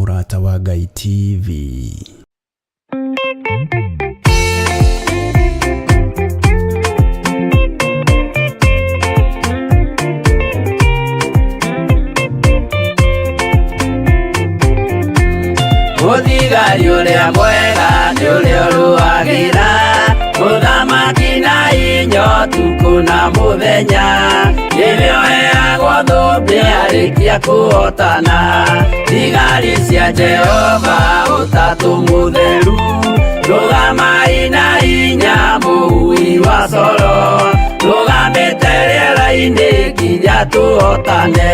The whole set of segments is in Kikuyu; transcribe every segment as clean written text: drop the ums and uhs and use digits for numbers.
Mũrata wa Ngai TV. Mũthigari ũrĩa mwega nĩ ũrĩa ũrũagĩra mũthamaki na inya ũtukũ na mũthenya, nĩwe ũheagwo thũmbĩ arĩkia kũhotana. Thigari cia Jehova ũtatũ mũtheru, rũgamai na inya mũhui wa coro, rũgamĩte rĩera-inĩ nginya tũhotane.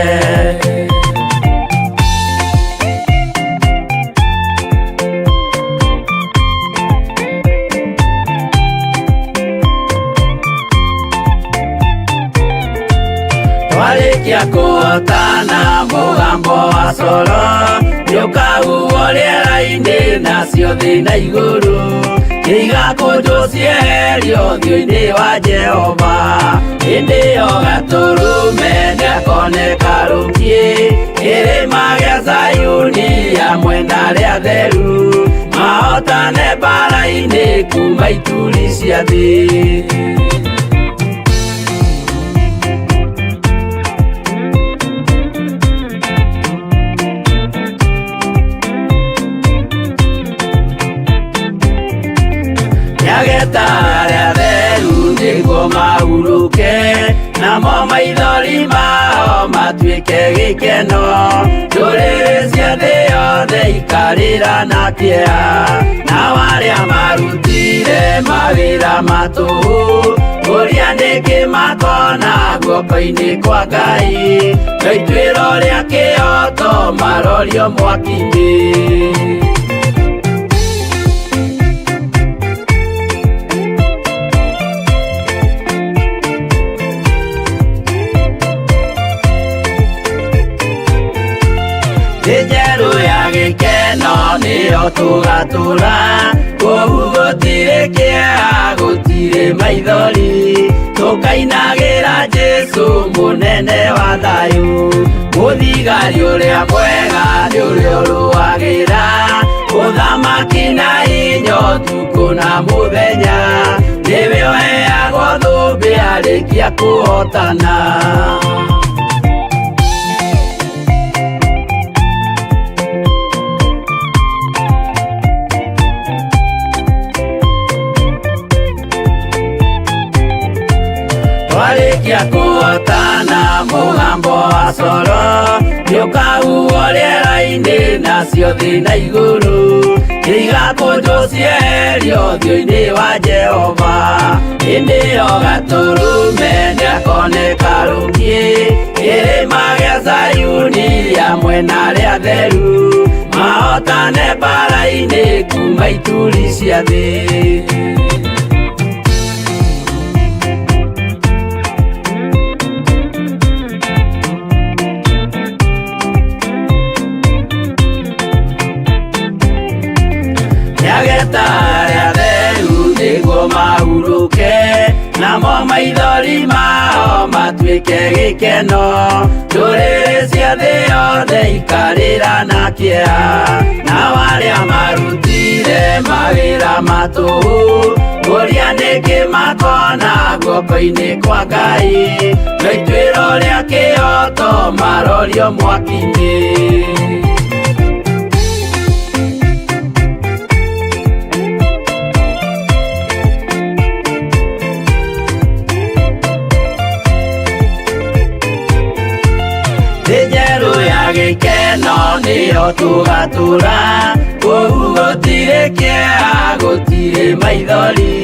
Twarĩkia kũhotana mũgambo wa coro nĩũkahuhwo rĩera-inĩ, nacio thĩ na igũrũ nĩigakũnjwo cieherio ũthiũ-inĩ wa Jehova. Hĩndĩ ĩyo Gatũrũme nĩakoneka rũkiĩ kĩrĩma gĩa Zayuni hamwe na arĩa atheru, mahotane mbara-inĩ kuma ituri cia thĩ. Nĩageta arĩa atheru nĩguo mahurũke, namo maithori mao matuĩke gĩkeno. Ndũrĩrĩ cia thĩ yothe ikarĩra na kĩeha, nao arĩa marutire mawĩra ma tũhũ kũria nĩkĩ makona guoko-inĩ kwa Ngai, no ituĩro rĩa kĩhooto marorio mwaki-inĩ. Thĩ njerũ ya gĩkeno nĩyo tũgatũra, kũu gũtirĩ kĩeha gũtirĩ maithori, tũkainagĩra Jesũ mũnene wa thayũ. Mũthigari ũrĩa mwega nĩ ũrĩa ũrũagĩra ũthamaki na inya ũtukũ na mũthenya, nĩwe ũheagwo thũmbĩ arĩkia kũhotana. Twarĩkia kũhotana mũgambo wa coro nĩũkahuhwo rĩera-inĩ, nacio thĩ na igũrũ nĩigakũnjwo cieherio ũthiũ-inĩ wa Jehova. Hĩndĩ ĩyo Gatũrũme nĩakoneka rũkiĩ kĩrĩma gĩa Zayuni hamwe na arĩa atheru, mahotane mbara-inĩ kuma ituri cia thĩ. Nĩageta arĩa atheru nĩguo mahurũke, namo maithori mao matuĩke gĩkeno. Ndũrĩrĩ cia thĩ yothe ikarĩra na kĩeha, nao arĩa marutire mawĩra ma tũhũ kũria nĩkĩ makona guoko-inĩ kwa Ngai, no ituĩro rĩa kĩhooto marorio mwaki-inĩ. Thĩ njerũ ya gĩkeno nĩyo tũgatũra, kũu gũtirĩ kĩeha gũtirĩ maithori,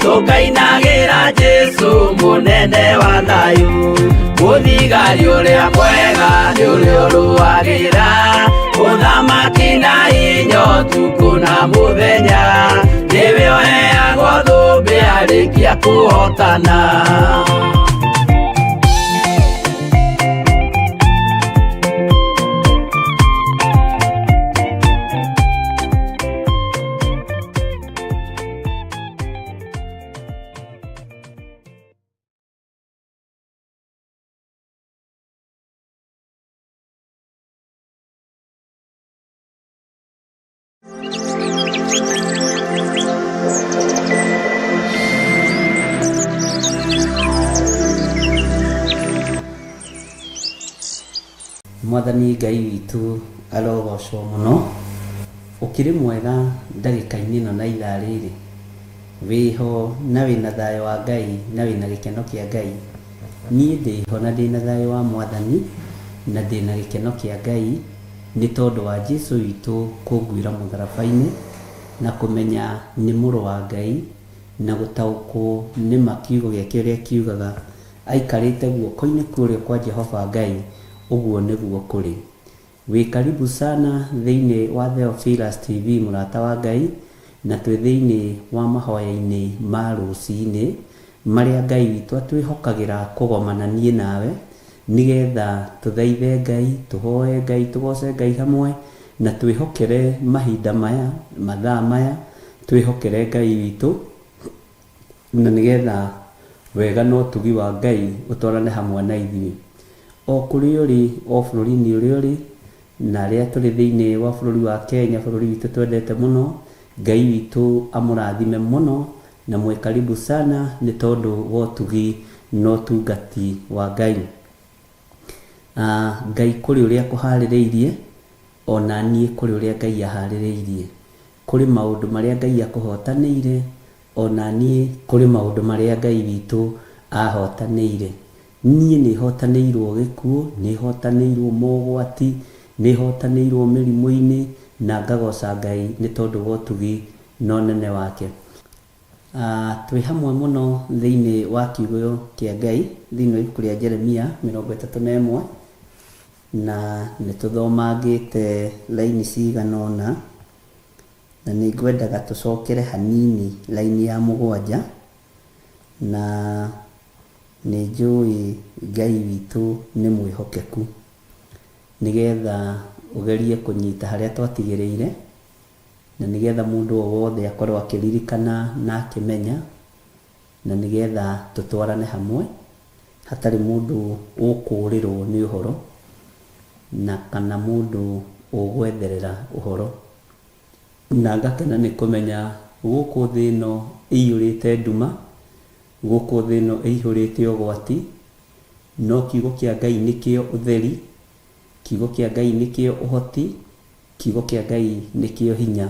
tũkainagĩra Jesũ mũnene wa thayũ. Mũthigari ũrĩa mwega nĩ ũrĩa ũrũagĩra ũthamaki na inya ũtukũ na mũthenya, nĩwe ũheagwo thũmbĩ arĩkia kũhotana. Mwathani Ngai witũ arogocwo mũno. Ũkĩrĩ mwega ndagĩka-inĩ ĩno na ithaa rĩrĩ? Wĩho na wĩna thayũ wa Ngai na wĩna gĩkeno kĩa Ngai? Niĩ ndĩho na ndĩna thayũ wa Mwathani na ndĩna gĩkeno kĩa Ngai nĩ tondũ wa Jesu witũ kũnguĩra mũtharaba-inĩ na kũmenya nĩ mũrũ wa Ngai na gũtaũkwo nĩ ma kiugo gĩake ũrĩa kiugaga Aikarĩte guoko-inĩ kũrĩo kwa Jehova Ngai, ũguo nĩguo kũrĩ. Wĩ karibu sana thĩinĩ wa Theophilus TV mũrata wa Ngai, na twĩ thĩinĩ wa mahoya-inĩ ma rũcinĩ, marĩa Ngai witũ atwĩhokagĩra kũgomana niĩ nawe, nĩgetha tũthaithe Ngai, tũhoe Ngai, tũgoce Ngai hamwe, na twĩhokere mahinda maya, mathaa maya, twĩhokere Ngai witũ. Na nĩ getha wega na ũtugi wa Ngai ũtwarane hamwe na ithuĩ. O kũrĩa ũrĩ, o bũrũri-inĩ ũrĩa ũrĩ, na arĩa tũrĩ thĩinĩ wa bũrũri wa Kenya, bũrũri witũ twendete mũno, Ngai witũ amũrathime mũno, na mwĩ karibu sana nĩ tondũ wa ũtugi na ũtungati wa Ngai. Ngai kũrĩ ũrĩa akũharĩrĩirie, o na niĩ kũrĩ ũrĩa Ngai aharĩrĩirie. Kũrĩ maũndũ marĩa Ngai akũhotanĩire, o na niĩ kũrĩ maũndũ marĩa Ngai witũ ahotanĩire. Niĩ nĩhotanĩirwo gĩkuũ, nĩhotanĩirwo mogwati, nĩhotanĩirwo mĩrimũ-inĩ, na ngagoca Ngai nĩ tondũ wa ũtugi na ũnene wake. Twĩ hamwe mũno thĩinĩ wa kiugo kĩa Ngai, thĩinĩ wa ibuku rĩa Jeremia 31, na nĩ tũthomangĩte raini cigana ũna, na nĩ ngwendaga tũcokere hanini raini ya 7, na nĩ njũĩ Ngai witũ nĩ mwĩhokeku, nĩgetha ũgerie kũnyita harĩa twatigĩrĩire. Na nĩ getha mũndũ o wothe akorwo akĩririkana na akĩmenya, na nĩ getha tũtwarane hamwe, hatarĩ mũndũ ũkũũrĩrwo nĩ ũhoro, na kana mũndũ ũgwetherera ũhoro. Na ngakena nĩ kũmenya gũkũ thĩ ĩno ĩiyũrĩte nduma, gũkũ thĩ ĩno ĩihũrĩte ũgwati, no kiugo kĩa Ngai nĩkĩo ũtheri, kiugo kĩa Ngai nĩkĩo ũhoti, Kiugo kĩa Ngai nĩkĩo hinya.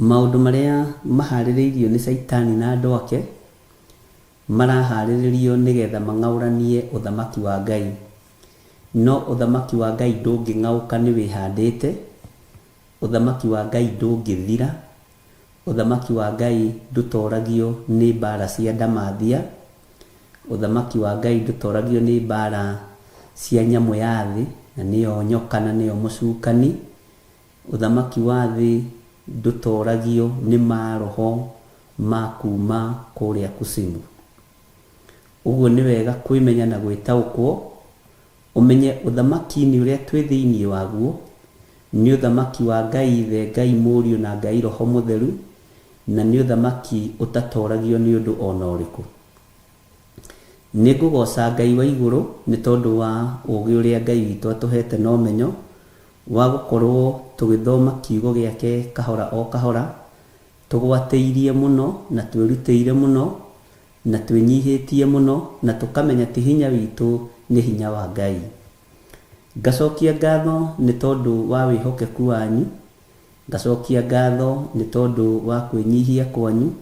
Maũndũ marĩa maharĩrĩirio nĩ Caitani na andũ ake, maraharĩrĩrio nĩgetha mang'aũranie Ũthamaki wa Ngai. No Ũthamaki wa Ngai ndũngĩng'aũka nĩ wĩhandĩte, Ũthamaki wa Ngai ndũngĩthira, Ũthamaki wa Ngai ndũtoragio nĩ mbaara cia ndamathia, Ũthamaki wa Ngai ndũtoragio nĩ mbaara cia nyamũ ya thĩ, na nĩyo nyoka na nĩyo mũcukani. Ũthamaki wa thĩ ndũtoragio nĩ maroho ma kuuma kũrĩa kusimu. Ũguo nĩ wega kwĩmenya na gwĩtaũkwo, ũmenye ũthamaki-inĩ ũrĩa twĩ thĩinĩ waguo, nĩ ũthamaki wa Ngai Ithe, Ngai Mũriũ na Ngai Roho Mũtheru, na nĩ ũthamaki ũtatoragio nĩ ũndũ o na ũrĩkũ. Nĩ ngũgooca Ngai wa igũrũ nĩ tondũ wa ũũgĩ ũrĩa Ngai witũ atũhete na ũmenyo wa gũkorwo tũgĩthoma kiugo gĩake kahora o kahora, tũgwatĩirie mũno na twĩrutĩire mũno na twĩnyihĩtie mũno na tũkamenya ti hinya witũ nĩ hinya wa Ngai. Ngacokia ngatho nĩ tondũ wa wĩhokeku wanyu, ngacokia ngatho nĩ tondũ wa kwĩnyihia kwanyu,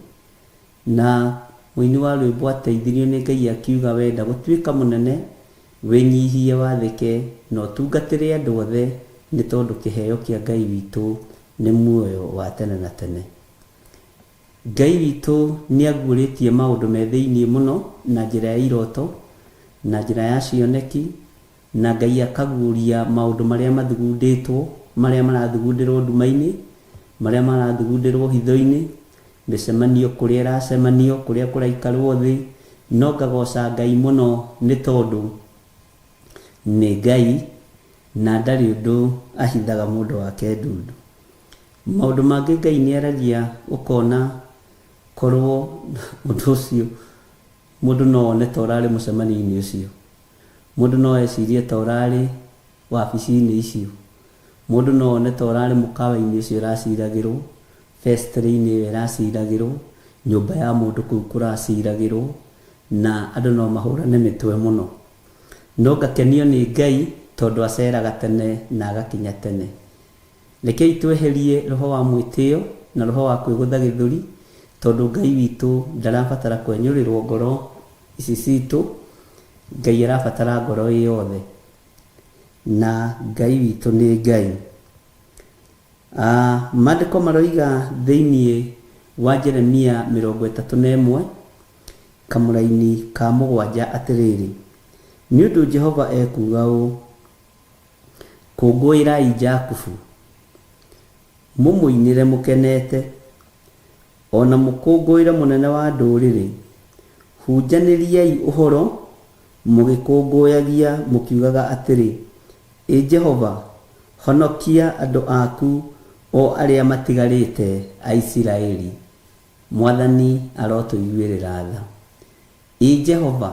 Na mũini wa rwĩmbo ateithirio nĩ Ngai akiuga wenda gũtuĩka mũnene, wĩnyihie wathĩke na ũtungatĩre andũ othe nĩ tondũ kĩheo kĩa Ngai witũ nĩ muoyo wa tene na tene. Ngai witũ nĩ aguũrĩtie maũndũ me thĩinĩ mũno na njĩra ya iroto, na njĩra ya cioneki, Na Ngai akaguũria maũndũ marĩa mathugundĩtwo, marĩa marathugundĩrwo nduma-inĩ, marĩa marathugundĩrwo hitho-inĩ, mĩcemanio kũrĩa ĩracemanio, kũrĩa kũraikarwo thĩ. No ngagooca Ngai mũno nĩ tondũ nĩ Ngai na ndarĩ ũndũ ahithaga mũndũ wake ndundu. Maũndũ mangĩ Ngai nĩ aragia ũkona korwo ũndũ ũcio mũndũ no one ta ũrarĩ mũcemanio-inĩ ũcio. Mũndũ no ecirie ta ũrarĩ wabici-inĩ icio. Mũndũ no one ta ũrarĩ mũkawa-inĩ ũcio ũraciragĩrwo, festry-inĩ ĩyo ĩraciragĩrwo, nyũmba ya mũndũ kũu kũraciragĩrwo, na andũ no mahũrane mĩtwe mũno. No ngakenio nĩ Ngai tondũ aceraga tene na agakinya tene. Rekei tweherie roho wa mwĩtĩo na roho wa kwĩgũtha gĩthũri, tondũ Ngai witũ ndarabatara kwenyũrĩrwo ngoro ici citũ, Ngai arabatara ngoro ĩ yothe. Na Ngai witũ nĩ Ngai. Maandĩko maroiga thĩinĩ wa Jeremia 31 kamũraini ka mũgwanja atĩrĩrĩ, Nĩ ũndũ Jehova ekuuga ũũ, Kũngũĩrai Jakubu, mũmũinĩre mũkenete, o na mũkũngũĩre mũnene wa ndũrĩrĩ, hunjanĩriai ũhoro mũgĩkũngũyagia mũkiugaga atĩrĩ, Ĩ Jehova, honokia andũ aku o arĩa matigarĩte a Isiraeli. Mwathani arotũiguĩrĩra tha. Ĩ Jehova,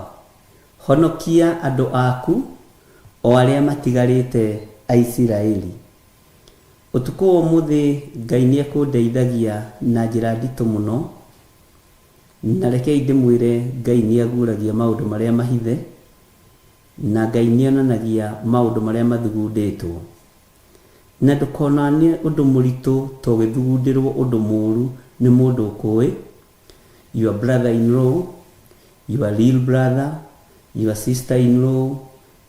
honokia andũ aku o arĩa matigarĩte a Isiraeli. Ũtukũ wa ũmũthĩ Ngai nĩekũndeithagia na njĩra nditũ mũno, na rekei ndĩmwĩre Ngai nĩaguũragia maũndũ marĩa mahithe, na Ngai nĩonanagia maũndũ marĩa mathugundĩtwo. Na ndũkonanie ũndũ mũritũ ta ũgĩthugundĩrwo ũndũ mũũru nĩ mũndũ ũkũĩ, your brother in law, your real brother, your sister in law,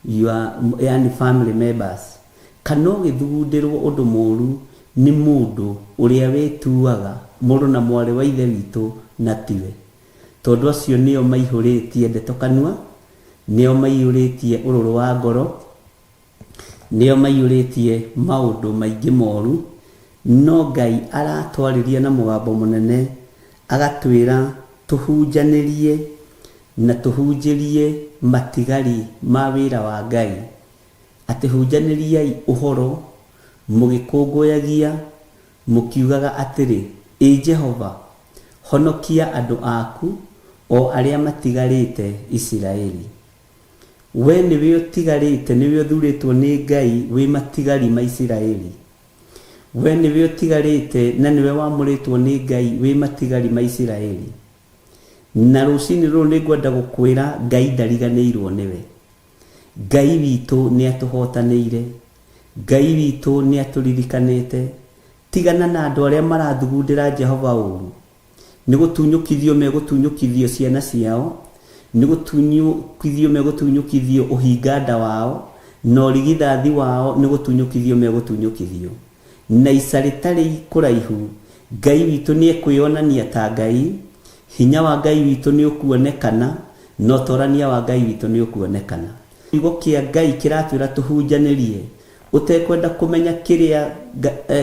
your yani family members. Kana ũgĩthugundĩrwo ũndũ mũũru nĩ mũndũ ũrĩa wĩtuaga mũrũ na mwarĩ wa ithe witũ na tiwe. Tondũ acio nĩo maihũrĩtie ndeto kanua, nĩo maiyũrĩtie ũrũrũ wa ngoro, nĩo maiyũrĩtie maũndũ maingĩ moru, no Ngai aratwarĩria na mũgambo mũnene agatwĩra tũhunjanĩrie na tũhunjĩrie matigari ma wĩra wa Ngai, atĩ hunjanĩriai ũhoro mũgĩkũngũyagia mũkiugaga atĩrĩ, Ĩ Jehova, honokia andũ aku o arĩa matigarĩte Isiraeli. We nĩwe ũtigarĩte, nĩwe ũthurĩtwo nĩ Ngai wĩ matigari ma Isiraeli. We nĩwe ũtigarĩte na nĩwe wamũrĩtwo nĩ Ngai wĩ matigari ma Isiraeli. Na rũcinĩ rũrũ nĩngwenda gũkwĩra Ngai ndariganĩirwo nĩwe. Ngai witũ nĩatũhotanĩire. Ngai witũ nĩatũririkanĩte. Tigana na andũ arĩa marathugundĩra Jehova ũru. Nĩ gũtunyũkithio megũtunyũkithio ciana ciao, nĩ gũtunyũkithio megũtunyũkithio ũhinga nda wao, na ũrigithathi wao nĩ gũtunyũkithio megũtunyũkithio. Na ica rĩtarĩ kũraihu, Ngai witũ nĩ ekwĩonania ta Ngai, hinya wa Ngai witũ nĩ ũkuonekana, na ũtorania wa Ngai witũ nĩ ũkuonekana. Kiugo kĩa Ngai kĩratwĩra tũhunjanĩrie ũtekwenda kũmenya kĩrĩa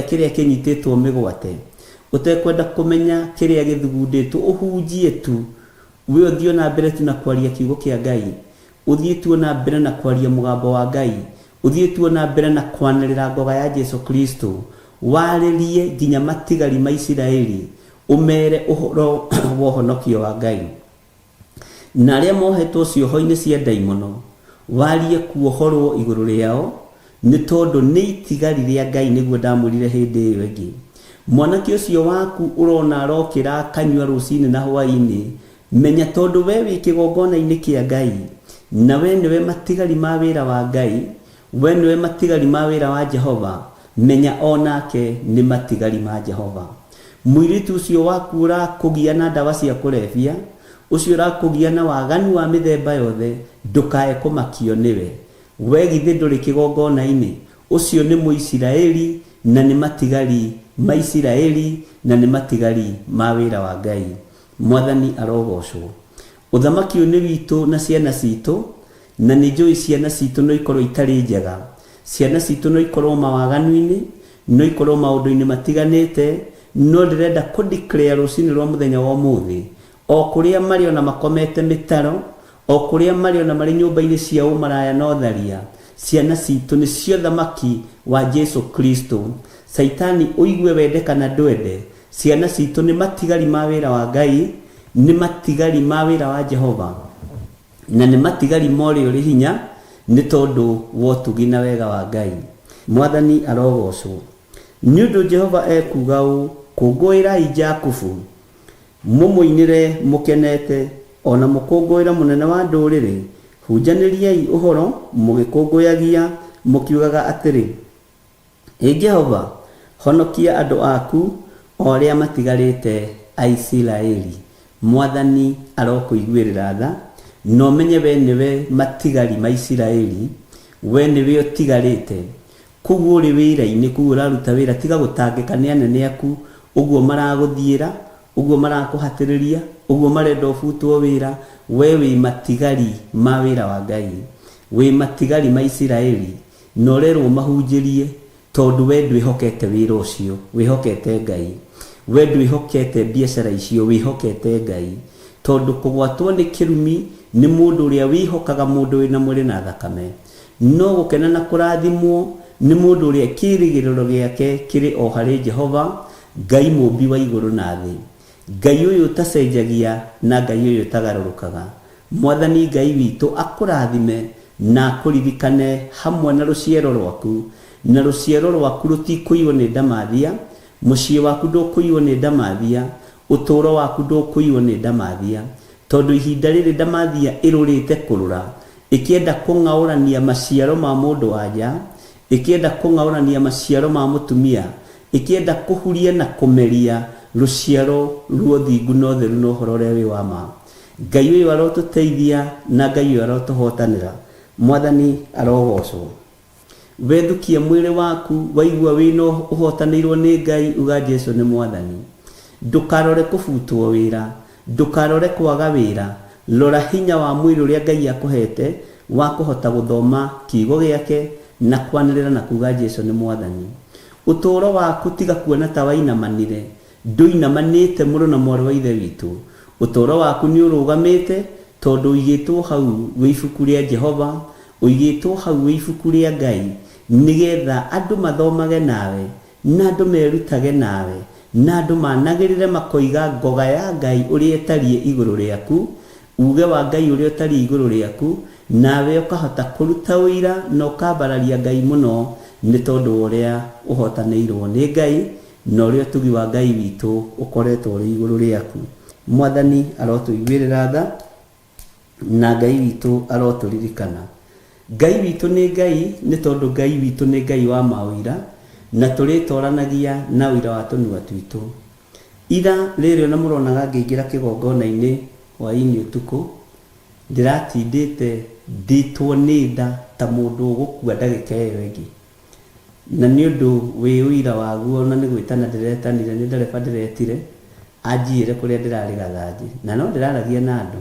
kĩrĩa kĩnyitĩtwo mĩgwate, ũtekwenda kũmenya kĩrĩa gĩthugundĩtwo, ũhunjie tu, we ũthiĩ o na mbere tu na kwaria kiugo kĩa Ngai, ũthiĩ tu o na mbere na kwaria mũgambo wa Ngai, ũthiĩ tu o na mbere na kwanĩrĩra ngoga ya Jesu Kristo, warĩrie nginya matigari ma Isiraeli, ũmere ũhoro wa ũhonokio wa Ngai. Na arĩa mohetwo cioho-inĩ cia ndaimono, warie kuohorwo igũrũ rĩao, nĩ tondũ nĩ itigari rĩa Ngai nĩguo ndamwĩrire hĩndĩ ĩyo ĩngĩ. Mwanake ũcio waku ũrona arokĩra akanyua rũcinĩ na hwaĩ-inĩ, menya tondũ we wĩ kĩgongona-inĩ kĩa Ngai, na we nĩwe matigari ma wĩra wa Ngai, we nĩwe matigari ma wĩra wa Jehova, menya o nake nĩ matigari ma Jehova. Mũirĩtu ũcio waku ũrakũgia na ndawa cia kũrebia, ũcio ũrakũgia na waganu wa mĩthemba yothe, ndũkae kũmakio nĩwe. We githĩ ndũrĩ kĩgongona-inĩ? Ũcio nĩ Mũisiraeli na nĩ matigari ma Isiraeli na nĩ matigari ma wĩra wa Ngai. Mwathani arogocwo. Ũthamaki ũyũ nĩ witũ na ciana citũ, na nĩ njũĩ ciana citũ no ikorwo itarĩ njega. Ciana citũ no ikorwo mawaganu-inĩ, no ikorwo maũndũ-inĩ matiganĩte, no ndĩrenda kũ declare rũcinĩ rwa mũthenya wa ũmũthĩ, o kũrĩa marĩ ona makomete mĩtaro, o kũrĩa marĩ ona marĩ nyũmba-inĩ cia ũmaraya na ũtharia, ciana citũ nĩcio thamaki wa Jesu Kristo. Caitani ũigue wende kana ndwende, ciana citũ nĩ matigari ma wĩra wa Ngai, nĩ matigari ma wĩra wa Jehova, na nĩ matigari ma ũrĩa ũrĩ hinya, nĩ tondũ wa ũtugi na wega wa Ngai. Mwathani arogocwo. Nĩ ũndũ Jehova ekuuga ũũ, Kũngũĩrai Jakubu, mũmũinĩre mũkenete, o na mũkũngũĩre mũnene wa ndũrĩrĩ, hunjanĩriai ũhoro mũgĩkũngũyagia, mũkiugaga atĩrĩ, Ĩ Jehova, honokia andũ aku, o arĩa matigarĩte a Isiraeli. Mwathani arokũiguĩrĩra tha, na ũmenye wee nĩwe matigari ma Isiraeli, wee nĩwe ũtigarĩte. Kũu ũrĩ wĩra-inĩ, kũu ũraruta wĩra, tiga gũtangĩka nĩ anene aku, ũguo maragũthiĩra, ũguo marakũhatĩrĩria, ũguo marenda ũbutwo wĩra, wee wĩ matigari ma wĩra wa Ngai. Wĩ matigari ma Isiraeli, na ũrerwo ũmahunjĩrie tondũ we ndwĩhokete wĩra ũcio, wĩhokete Ngai. We ndwĩhokete biacara icio, wĩhokete Ngai. Tondũ kũgwatwo nĩ kĩrumi nĩ mũndũ ũrĩa wĩhokaga mũndũ wĩna mwĩrĩ na thakame. No gũkena na kũrathimwo nĩ mũndũ ũrĩa kĩĩrĩgĩrĩro gĩake kĩrĩ o harĩ Jehova, Ngai mũũmbi wa igũrũ na thĩ. Ngai ũyũ ũtacenjagia na Ngai ũyũ ũtagarũrũkaga. Mwathani Ngai witũ akũrathime na akũririkane hamwe na rũciaro rwaku, na rũciaro rwaku rũtikũiywo nĩ ndamathia, mũciĩ waku ndũkũiywo nĩ ndamathia, ũtũũro waku ndũkũiywo nĩ ndamathia. Tondũ ihinda rĩrĩ ndamathia ĩrũrĩte kũrũra, ĩkĩenda kũng'aũrania maciaro ma mũndũ wa nja, ĩkĩenda kũng'aũrania maciaro ma mũtumia, ĩkĩenda kũhuria na kũmeria rũciaro rwa ũthingu na ũtheru na ũhoro ũrĩa wĩ wa ma. Ngai ũyũ arotũteithia na Ngai ũyũ arotũhotanĩra. Mwathani arogocwo. Wethukia mwĩrĩ waku, waigua wĩna ũhotanĩirwo nĩ Ngai, uga Jesu nĩ Mwathani. Ndũkarore kũbutwo wĩra, ndũkarore kwaga wĩra, rora hinya wa mwĩrĩ ũrĩa Ngai akũhete wa kũhota gũthoma kiugo gĩake na kwanĩrĩra na kuga Jesu nĩ Mwathani. Ũtũũro waku tiga kuona ta wainamanire, ndũinamanĩte mũrũ na mwarĩ wa Ithe witũ. Ũtũũro waku nĩ ũrũgamĩte tondũ ũigĩtwo hau wĩ ibuku rĩa Jehova, ũigĩtwo hau wĩ ibuku rĩa Ngai nĩgetha andũ mathomage nawe, na andũ merutage nawe, na andũ managĩrĩre makoiga ngoga ya Ngai ũrĩa ĩtariĩ igũrũ rĩaku, uge wa Ngai ũrĩa ũtariĩ igũrũ rĩaku, nawe ũkahota kũruta ũira na ũkambararia Ngai mũno nĩ tondũ wa ũrĩa ũhotanĩirwo nĩ Ngai na ũrĩa ũtugi wa Ngai witũ ũkoretwo ũrĩ igũrũ rĩaku. Mwathani arotũiguĩrĩra tha na Ngai witũ arotũririkana. Ngai witũ nĩ Ngai nĩ tondũ Ngai witũ nĩ Ngai wa maũira na tũrĩtoranagia na ũira wa tũnua twitũ. Ira rĩrĩ ona mũronaga ngĩingĩra kĩgongona-inĩ hwaĩ-inĩ ũtukũ, ndĩratindĩte ndĩtwo nĩ nda ta mũndũ ũgũkua ndagĩka ĩyo ĩngĩ. Na nĩ ũndũ wĩ ũira waguo ona nĩ gwĩtana ndĩretanire, nĩ ndereba ndĩretire anjiyĩre kũrĩa ndĩrarĩ gathanjĩ. Na no ndĩraragia na andũ,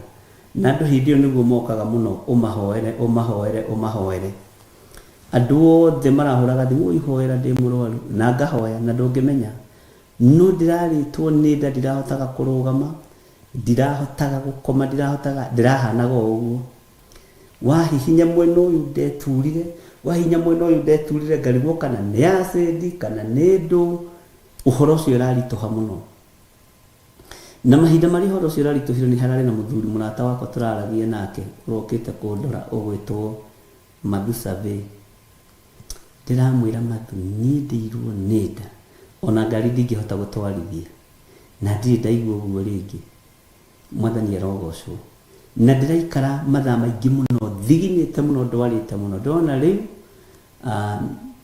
na andũ hĩndĩ ĩyo nĩguo mokaga mũno ũmahoere, ũmahoere, ũmahoere. Andũ othe marahũraga thimũ, ũi hoera ndĩ mũrwaru, na ngahoya na ndũngĩmenya. No ndĩrarĩtwo nĩ nda ndirahotaga kũrũgama, ndirahotaga gũkoma, ndirahotaga, ndĩrahanaga o ũguo. Wahihinya mwena ũyũ ndeturire, wahihinya mwena ũyũ ndeturire ngarigwo kana nĩ acid kana nĩ ndũ, ũhoro ũcio ũraritũha mũno. Na mahinda marĩa ũhoro ũcio ũraritũhire nĩ hararĩ na mũthuri mũrata wakwa tũraragia nake ũrokĩte kũndora ũgwĩtwo Mathu Survey. Ndĩramwĩra Mathu niĩ ndĩirwo nĩ nda ona ngari ndingĩhota gũtwarithia na ndirĩ ndaigua ũguo rĩngĩ. Mwathani arogocwo. Na ndĩraikara mathaa maingĩ mũno thiginĩte mũno ndwarĩte mũno. Ndĩrona rĩu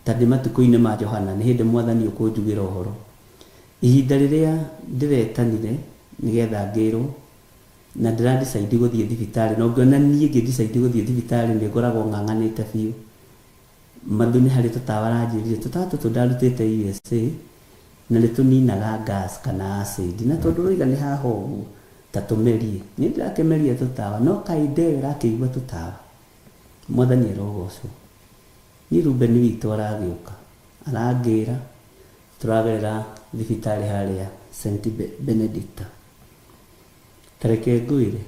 ta ndĩ matukũ-inĩ ma Johana nĩ hĩndĩ Mwathani ũkũnjugĩra ũhoro. Ihinda rĩrĩa ndĩretanire nĩgetha ngĩrwo na ndĩra decide gũthiĩ thibitarĩ na ũngĩona niĩ ngĩ decide gũthiĩ thibitarĩ nĩ ngoragwo ng'ang'anĩte biũ. Mathu nĩ harĩ tũtawa aranjĩrire, tũtawa tũtũ ndarutĩte USA na nĩ tũninaga gas kana acid na tondũ ũroiga nĩ haha ũguo ta tũmerie. Niĩ ndĩrakĩmeria tũtawa no kaĩ nda ĩyo ĩrakĩigua tũtawa. Mwathani arogocwo. Niĩ Reuben witũ aragĩũka arangĩra tũragerera thibitarĩ harĩa St Benedicta. Ta reke ngwĩre,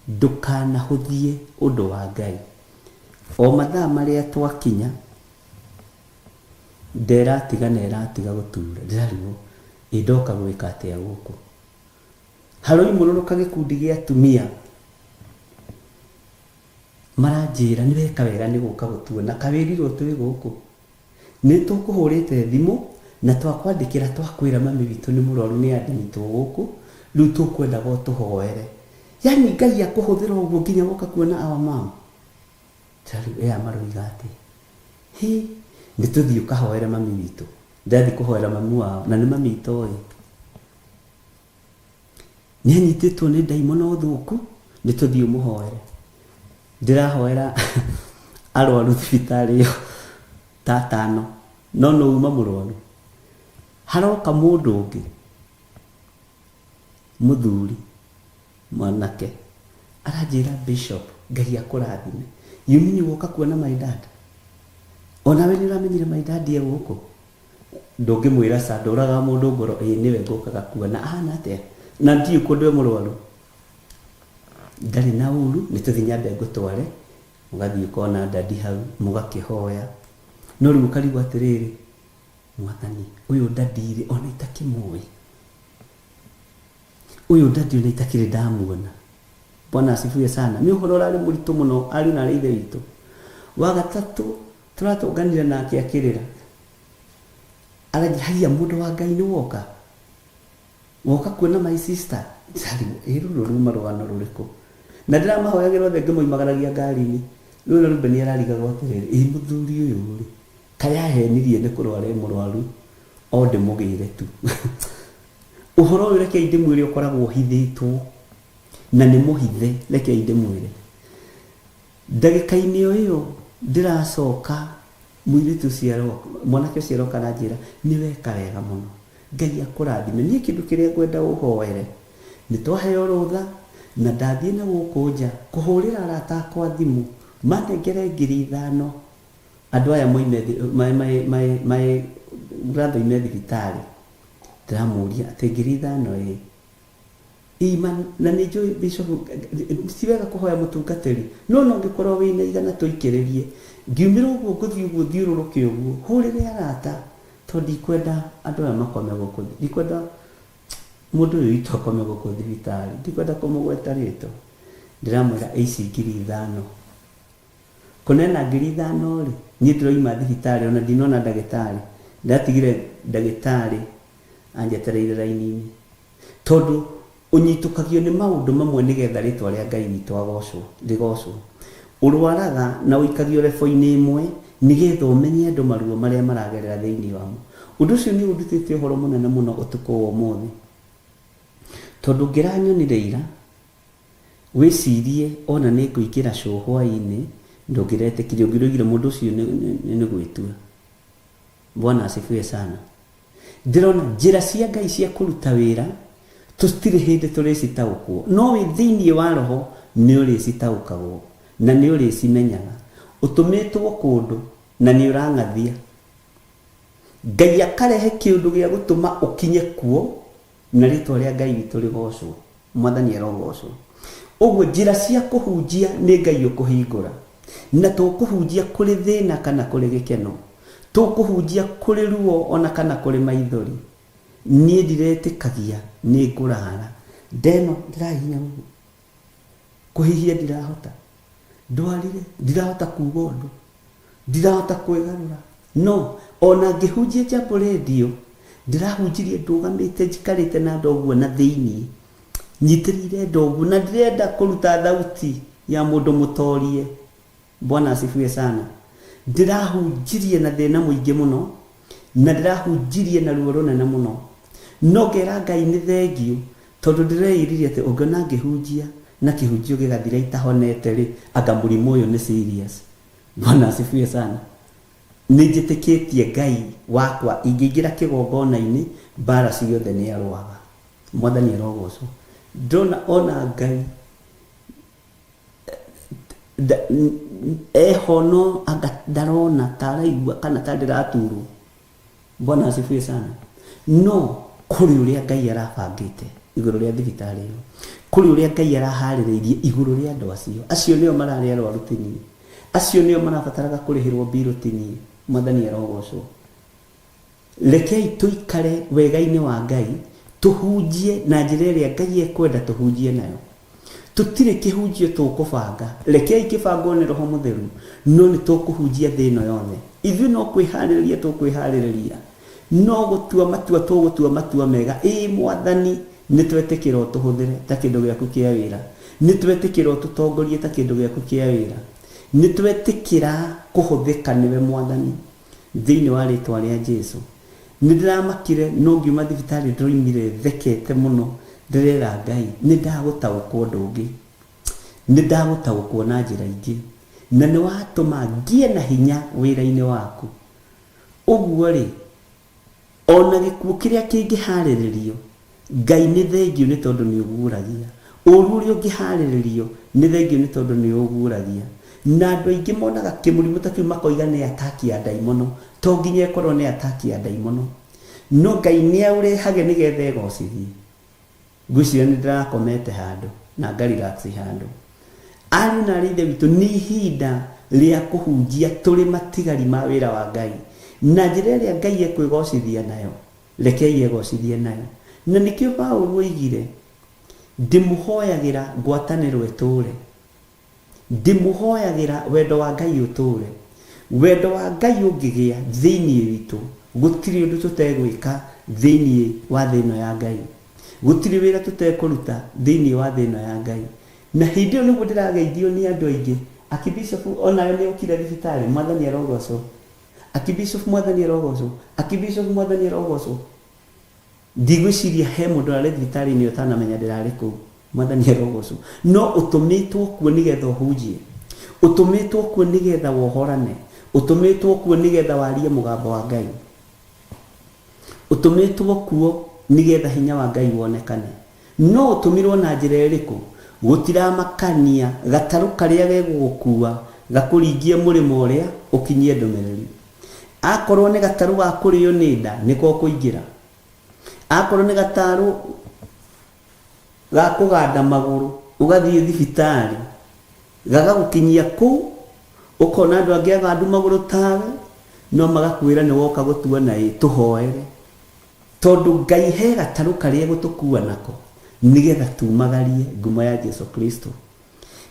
ndũkanahũthie ũndũ wa Ngai. O mathaa marĩa twakinya, nda ĩratiga na ĩratiga gũtura. Ndĩrarigwo ĩ ndoka gwĩka atĩa gũkũ. Haroimũrũrũka gĩkundi gĩa atumia maranjĩra nĩ weka wega nĩ gũka gũtuona, ka wĩrirwo twĩ gũkũ. Nĩ tũkũhũrĩte thimũ na twakwandĩkĩra twakwĩra mami witũ nĩ mũrwaru nĩ admitwo gũkũ, rĩu tũkwendaga ũtũhoere. Yaani Ngai akũhũthĩra ũguo nginya woka kuona our mom. Ndĩrarigwo aya maroiga atĩa. Hĩ, nĩ tũthiĩ ũkahoere mami witũ. Ndathiĩ kũhoera mami wao na nĩ mami itoĩ. Nĩ anyitĩtwo nĩ ndaimono thũku, nĩ tũthiĩ ũmũhoere. Ndĩrahoera arwaru thibitarĩ ĩyo ta atano, no nũ uma mũrwaru? Haroka mũndũ ũngĩ, mũthuri, mwanake, aranjĩra Bishop, Ngai akũrathime. You mean woka kuona my dad? Onawe nĩ ũramenyire my dad e gũkũ? Ndũngĩmwĩra ca, ndũragaga mũndũ ngoro, ĩĩ nĩwe ngũkaga kuona. Ahana atĩa? Na ndiũĩ kũndũ e mũrwaru. Ndarĩ na ũru, nĩ tũthiĩ nyambe ngũtware, mũgathiĩ ũkona daddy hau, mũgakĩhoya. No rĩu ũkarigwo atĩrĩrĩ, Mwathani, ũyũ daddy rĩ, ona itakĩmũĩ. Ũyũ daddy ona itakĩrĩ ndamuona. Bwana asifiwe sana. Nĩ ũhoro ũrarĩ mũritũ mũno ariũ na aarĩ a Ithe witũ. Wa gatatũ, tũratũnganire nake akĩrĩra. Aranjĩra, haiya mũndũ wa Ngai nĩ woka? Woka kuona my sister? Ndĩrarigwo, ĩ rũrũ ruma rũgano rũrĩkũ? Na ndĩramahoyagĩra othe ngĩmoimagaragia ngari-inĩ. Rĩu ona Reuben ararigagwo atĩrĩrĩ, ĩ mũthuri ũyũ rĩ, kaĩ ahenirie nĩ kũrwara e mũrwaru o ndĩmũgĩre tu. Ũhoro ũyũ rekei ndĩmwĩre ũkoragwo ũhithĩtwo, na nĩ mũhithe, rekei ndĩmwĩre. Ndagĩka-inĩ o ĩyo ndĩracoka, mũirĩtu ũcio aroka, mwanake ũcio aroka aranjĩra, nĩ weka wega mũno, Ngai akũrathime. Niĩ kĩndũ kĩrĩa ngwenda ũhoere, nĩ twaheo rũtha, na ndathiĩ na gũkũ nja kũhũrĩra arata akwa thimũ, manengere 5,000, andũ aya moime, my brother oime thibitarĩ. Ndĩramũria atĩ 5,000 ĩĩ. Ima, na nĩ njũĩ bishop, ti wega kũhoya mũtungatĩri, no ona ũngĩkorwo wĩna 100 tũikĩrĩrie. Ngiumĩra ũguo ngũthiĩ ũguo thiũrũrũke ũguo, hũrĩre arata, tondũ ndikwenda andũ aya makome gũkũ, ndikwenda mũndũ ũyũ witũ akome gũkũ thibitarĩ, ndikwenda kũmũgweta rĩtwa. Ndĩramwĩra ici 5,000. Kũneana 5,000 rĩ, niĩ ndĩroima thibitarĩ ona ndinona ndagĩtarĩ, ndatigire ndagĩtarĩ anjetereire raini-inĩ. Tondũ ũnyitũkagio nĩ maũndũ mamwe nĩgetha rĩtwa rĩa Ngai witũ agocwo, rĩgocwo. Ũrwaraga na ũikagio rebo-inĩ ĩmwe nĩgetha ũmenye andũ maruo marĩa maragerera thĩinĩ wamo. Ũndũ ũcio nĩ ũndutĩte ũhoro mũnene mũno ũtukũ wa ũmũthĩ. Tondũ ũngĩranyonire ira, wĩcirie ona nĩ ngũingĩra show hwaĩ-inĩ, ndũngĩretĩkirie, ũngĩroigire mũndũ ũcio nĩ gwĩtua. Bwana asifiwe sana. Ndĩrona njĩra cia Ngai cia kũruta wĩra tũtirĩ hĩndĩ tũrĩcitaũkwo, no wĩ thĩinĩ wa Roho nĩ ũrĩcitaũkagwo na nĩ ũrĩcimenyaga. Ũtũmĩtwo kũndũ na nĩ ũrang'athia. Ngai akarehe kĩũndũ gĩa gũtũma ũkinye kuo na rĩtwa rĩa Ngai witũ rĩgocwo. Mwathani arogocwo. Ũguo njĩra cia kũhunjia nĩ Ngai ũkũhingũra. Na tũkũhunjia kũrĩ thĩna kana kũrĩ gĩkeno. Tũkũhunjia kũrĩ ruo ona kana kũrĩ maithori. Niĩ ndiretĩkagia nĩ ngũrara. Ndeno ndĩrahihinya ũguo. Kũhihia ndirahota. Ndwarire ndirahota kuga ũndũ. Ndirahota kwĩgarũra. No ona ngĩhunjia Jambo Radio, ndĩrahunjirie ndũgamĩte njikarĩte na nda ũguo na thĩinĩ. Nyitĩrĩire nda ũguo na ndirenda kũruta thauti ya mũndũ mũtorie. Bwana asifiwe sana. Ndĩrahunjirie na thĩna mũingĩ mũno, na ndĩrahunjirie na ruo rũnene mũno. No ngera Ngai nĩ thengiũ, tondũ ndĩreĩrire atĩ ũngĩona ngĩhunjia na kĩhunjio gĩgathira itahonete rĩ, anga mũrimũ ũyũ nĩ serious. Bwana asifiwe sana. Nĩ njĩtĩkĩtie Ngai wakwa, ingĩingĩra kĩgongona-inĩ, mbara ciothe nĩ arũaga. Mwathani arogocwo. Ndĩrona ona Ngai eho no anga ndarona ta araigua kana ta ndĩraturwo. Bwana asifiwe sana. No kũrĩ ũrĩa Ngai arabangĩte igũrũ rĩa thibitarĩ ĩyo, kũrĩ ũrĩa Ngai araharĩrĩirie igũrũ rĩa andũ acio. Acio nĩo mararĩ arwaru ti niĩ, acio nĩo marabataraga kũrĩhĩrwo mbirũ ti niĩ. Mwathani arogocwo. Rekei tũikare wega-inĩ wa Ngai, tũhunjie na njĩra ĩrĩa Ngai ekwenda tũhunjie nayo. Tũtirĩ kĩhunjio tũkũbanga, rekei kĩbangwo nĩ Roho Mũtheru, no nĩ tũkũhunjia thĩ ĩno yothe. Ithuĩ no kwĩharĩrĩria tũkwĩharĩrĩria, no gũtua matua tũgũtua matua mega. Ĩĩ Mwathani, nĩ twetĩkĩra ũtũhũthĩre ta kĩndũ gĩaku kĩa wĩra. Nĩ twetĩkĩra ũtũtongorie ta kĩndũ gĩaku kĩa wĩra. Nĩ twetĩkĩra kũhũthĩka nĩwe Mwathani, thĩinĩ wa rĩtwa rĩa Jesu. Nĩ ndĩramakire no ngiuma thibitarĩ ndĩroimire thekete mũno ndĩrera Ngai nĩ ndagũtaũkwo ũndũ ũngĩ. Nĩ ndagũtaũkwo na njĩra ingĩ. Na nĩ watũma ngĩe na hinya wĩra-inĩ waku. Ũguo rĩ, ona gĩkuũ kĩrĩa kĩngĩharĩrĩrio, Ngai nĩ thengiũ nĩ tondũ nĩ ũguũragia. Ũũru ũrĩa ũngĩharĩrĩrio, nĩ thengiũ nĩ tondũ nĩ ũguũragia. Na andũ aingĩ monaga kĩmũrimũ ta kĩu makoiga nĩ ataki ya ndaimono. To nginya ĩkorwo nĩ ataki ya ndaimono. No Ngai nĩ aũrehage nĩgetha egocithie. Ngwĩciria nĩ ndĩrakomete handũ na nga relax handũ. Ariũ na aarĩ a Ithe witũ, nĩ ihinda rĩa kũhunjia tũrĩ matigari ma wĩra wa Ngai. Na njĩra ĩrĩa Ngai ekwĩgocithia nayo, rekei egocithie nayo. Na nĩkĩo Paulo oigire, Ndĩmũhoyagĩra ngwatanĩro ĩtũũre. Ndĩmũhoyagĩra wendo wa Ngai ũtũũre. Wendo wa Ngai ũngĩgĩa thĩinĩ witũ, gũtirĩ ũndũ tũtegwĩka thĩinĩ wa thĩ ĩno ya Ngai. Gũtirĩ wĩra tũtekũruta thĩinĩ wa thĩ ĩno ya Ngai. Na hĩndĩ ĩyo nĩguo ndĩrageithio nĩ andũ aingĩ, Akibishopu onawe nĩ ũkire thibitarĩ, Mwathani arogocwo. Akibishopu Mwathani arogocwo. Akibishopu Mwathani arogocwo. Ndigwĩciria he mũndũ ũrarĩ thibitarĩ-inĩ ũtanamenya ndĩrarĩ kũu. Mwathani arogocwo. No ũtũmĩtwo kuo nĩgetha ũhunjie. Ũtũmĩtwo kuo nĩgetha wohorane. Ũtũmĩtwo kuo nĩgetha warie mũgambo wa Ngai. Ũtũmĩtwo kuo nĩgetha hinya wa Ngai wonekane. No ũtũmirwo na njĩra ĩrĩkũ? Gũtiramakania gatarũ karĩa gegũgũkua gakũringie mũrĩmo ũrĩa ũkinyie ndũmĩrĩri. Akorwo nĩ gatarũ ga kũrĩo nĩ nda, nĩko ũkũingĩra. Akorwo nĩ gatarũ ga kũganda magũrũ ũgathiĩ thibitarĩ, gagagũkinyia kũu, ũkona andũ angĩ agandu magũrũ tawe, no magakwĩra nĩ woka gũtuona ĩ, tũhoere. Tondũ Ngai he gatarũ karĩa egũtũkua nako, nĩgetha tumagarie ngumo ya Jesu Kristo.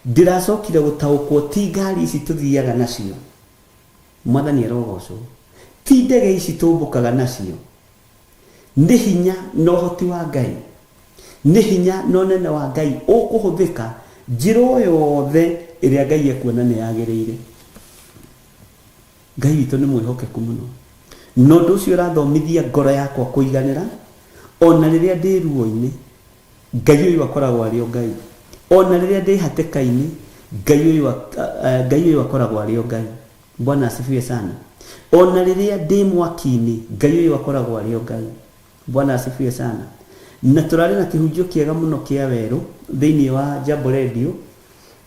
Ndĩracokire gũtaũkwo ti ngari ici tũthiaga nacio, Mwathani arogocwo, ti ndege ici tũmbũkaga nacio, nĩ hinya na ũhoti wa Ngai, nĩ hinya na ũnene wa Ngai ũkũhũthĩka njĩra o yothe ĩrĩa Ngai ekuona nĩ yagĩrĩire. Ngai witũ nĩ mwĩhokeku mũno. Na ũndũ ũcio ũrathomithia ngoro yakwa kũiganĩra, ona rĩrĩa ndĩ ruo-inĩ, Ngai ũyũ akoragwo arĩ o Ngai. Ona rĩrĩa ndĩ hatĩka-inĩ, Ngai ũyũ, Ngai ũyũ akoragwo arĩ o Ngai. Bwana asifiwe sana. Ona rĩrĩa ndĩ mwaki-inĩ, Ngai ũyũ akoragwo arĩ o Ngai. Bwana asifiwe sana. Na tũrarĩ na kĩhunjio kĩega mũno kĩa werũ thĩinĩ wa Jambo Radio,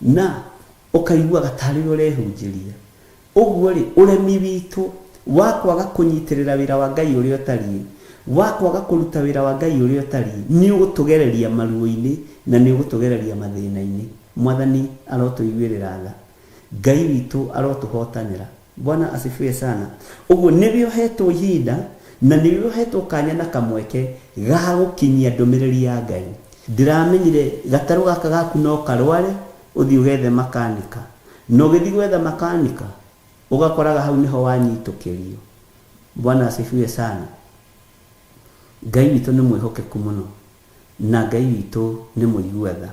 na ũkaiguaga tarĩ we ũrehunjĩria. Ũguo-rĩ, ũremi witũ wa kwaga kũnyitĩrĩra wĩra wa Ngai ũrĩa ũtariĩ, wa kwaga kũruta wĩra wa Ngai ũrĩa ũtariĩ, nĩũgũtũgereria maruo-inĩ na nĩũgũtũgereria mathĩna-inĩ. Mwathani arotũiguĩrĩra tha. Ngai witũ arotũhotanĩra. Bwana asifiwe sana. Ũguo nĩwe ũhetwo ihinda na nĩwe ũhetwo kanya na kamweke ga gũkinyia ndũmĩrĩri ya Ngai. Ndĩramenyire gatarũ gaka gaku no karware ũthiĩ ũgethe makanika. Na ũgĩthiĩ gwetha makanika, ũgakoraga hau nĩho wanyitũkĩrio. Bwana asifiwe sana. Ngai witũ nĩ mwĩhokeku mũno, na Ngai witũ nĩ mũigua tha.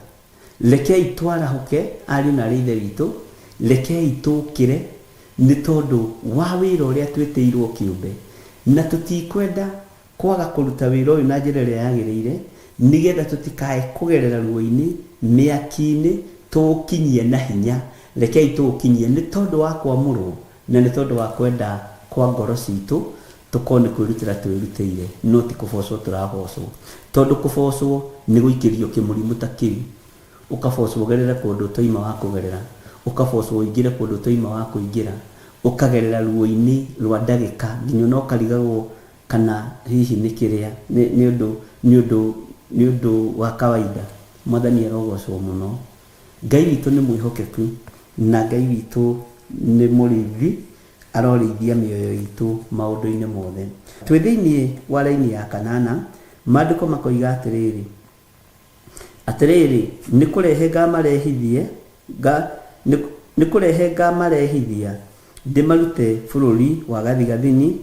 Rekei twarahũke ariũ na aarĩ a Ithe witũ, rekei tũũkĩre nĩ tondũ wa wĩra ũrĩa twĩtĩirwo kĩũmbe, na tũtikwenda Kwaga kũruta wĩra ũyũ na njĩra ĩrĩa yagĩrĩire nĩgetha tũtikae kũgerera ruo-inĩ, mĩaki-inĩ, tũũkinyie na hinya. Rekei tũũkinyie nĩ tondũ wa kwamũrwo na nĩ tondũ wa kwenda kwa ngoro citũ, tũkorwo nĩ kwĩrutĩra twĩrutĩire no ti kũbocwo tũrabocwo. Tondũ kũbocwo nĩ gũikĩrio kĩmũrimũ ta kĩu, ũkabocwo ũgerere kũndũ ũtoima wa kũgerera, ũkabocwo ũingĩre kũndũ ũtoima wa kũingĩra, ũkagerera ruo-inĩ rwa ndagĩka nginya ona ũkarigagwo Kana hihi nĩ kĩrĩa, nĩ, nĩ ũndũ, nĩ ũndũ, nĩ ũndũ wa kawaida. Mwathani arogocwo mũno. Ngai witũ nĩ mwĩhokeku, na Ngai witũ nĩ mũrĩithi, arorĩithia mĩoyo itũ maũndũ-inĩ mothe. Twĩ thĩinĩ wa raini ya kanana, maandĩko makoiga atĩrĩrĩ, Atĩrĩrĩ, nĩ kũrehe ngamarehithie, nĩ kũrehe ngamarehithia ndĩmarute bũrũri wa gathigathini,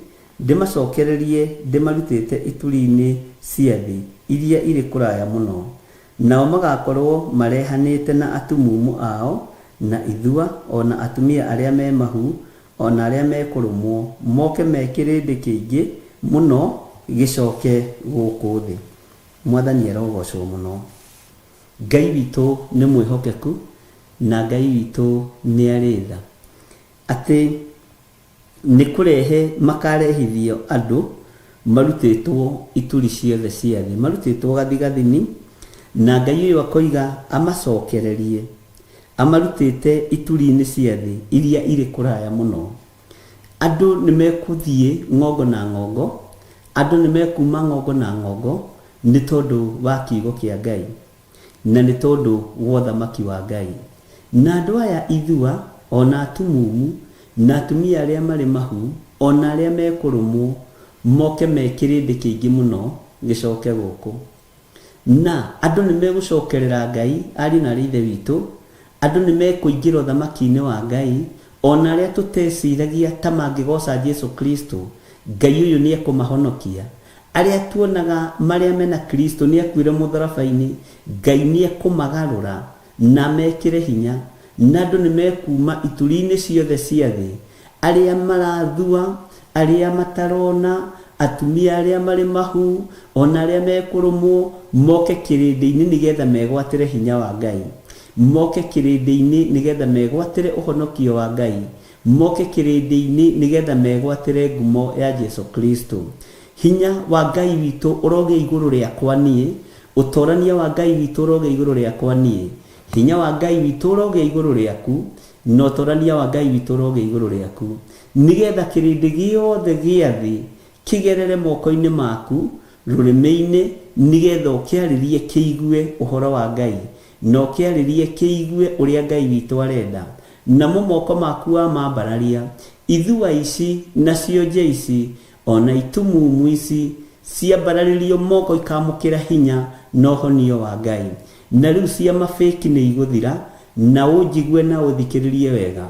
ndĩmacokererie ndĩmarutĩte ituri-inĩ cia thĩ iria irĩ kũraya mũno. Nao magakorũo marehanĩte na atumumu ao, na ithua, o na atumia arĩa me mahu, o na arĩa mekũrũmwo, moke me kĩrĩndĩ kĩingĩ mũno gĩcoke gũkũ thĩ. Mwathani arogocwo mũno. Ngai witũ nĩ mwĩhokeku na Ngai witũ nĩ arĩ tha. Atĩ nĩ kũrehe makarehithio andũ marutĩtwo ituri ciothe cia thĩ, marutĩtwo gathigathini, na Ngai ũyũ akoiga amacokererie amarutĩte ituri-inĩ cia thĩ iria irĩ kũraya mũno. Andũ nĩ mekũthiĩ ng'ongo na ng'ongo, andũ nĩ mekuma ng'ongo na ng'ongo nĩ tondũ wa kiugo kĩa Ngai na nĩ tondũ wa ũthamaki wa Ngai. Na andũ aya ithua, o na atumumu, na atumia arĩa marĩ mahu, o na arĩa mekũrũmwo, moke me kĩrĩndĩ kĩingĩ mũno gĩcoke gũkũ. Na andũ nĩ megũcokerera Ngai, ariũ na aarĩ a Ithe witũ, andũ nĩ mekũingĩra ũthamaki-inĩ wa Ngai, o na arĩa tũteciragia ta mangĩgooca Jesu Kristo, Ngai ũyũ nĩ ekũmahonokia. Arĩa tuonaga marĩa mena Kristo nĩ akuire mũtharaba-inĩ, Ngai nĩ ekũmagarũra na amekĩre hinya, na andũ nĩ mekuuma ituri-inĩ ciothe cia thĩ, arĩa marathua, arĩa matarona, atumia arĩa marĩ mahu, o na arĩa mekũrũmwo, moke kĩrĩndĩ-inĩ nĩgetha megwatĩre hinya wa Ngai, moke kĩrĩndĩ-inĩ nĩgetha megwatĩre ũhonokio wa Ngai, moke kĩrĩndĩ-inĩ nĩgetha megwatĩre ngumo ya Jesu Kristo. Hinya wa Ngai witũ ũrogĩa igũrũ rĩakwa niĩ, ũtorania wa Ngai witũ ũrogĩa igũrũ rĩakwa niĩ, hinya wa Ngai witũ ũrogĩa igũrũ rĩaku, na ũtorania wa Ngai witũ ũrogĩa igũrũ rĩaku, nĩgetha kĩrĩndĩ gĩothe gĩa thĩ kĩgerere moko-inĩ maku, rũrĩmĩ-inĩ, nĩgetha ũkĩarĩrie kĩigue ũhoro wa Ngai, na ũkĩarĩrie kĩigue ũrĩa Ngai witũ arenda. Namo moko maku wamambararia, ithua ici, na cionje ici, o na itumumu ici, ciambararĩrio moko ikamũkĩra hinya na ũhonio wa Ngai. Na rĩu ciama fake nĩ igũthira, na ũnjigue na ũthikĩrĩrie wega.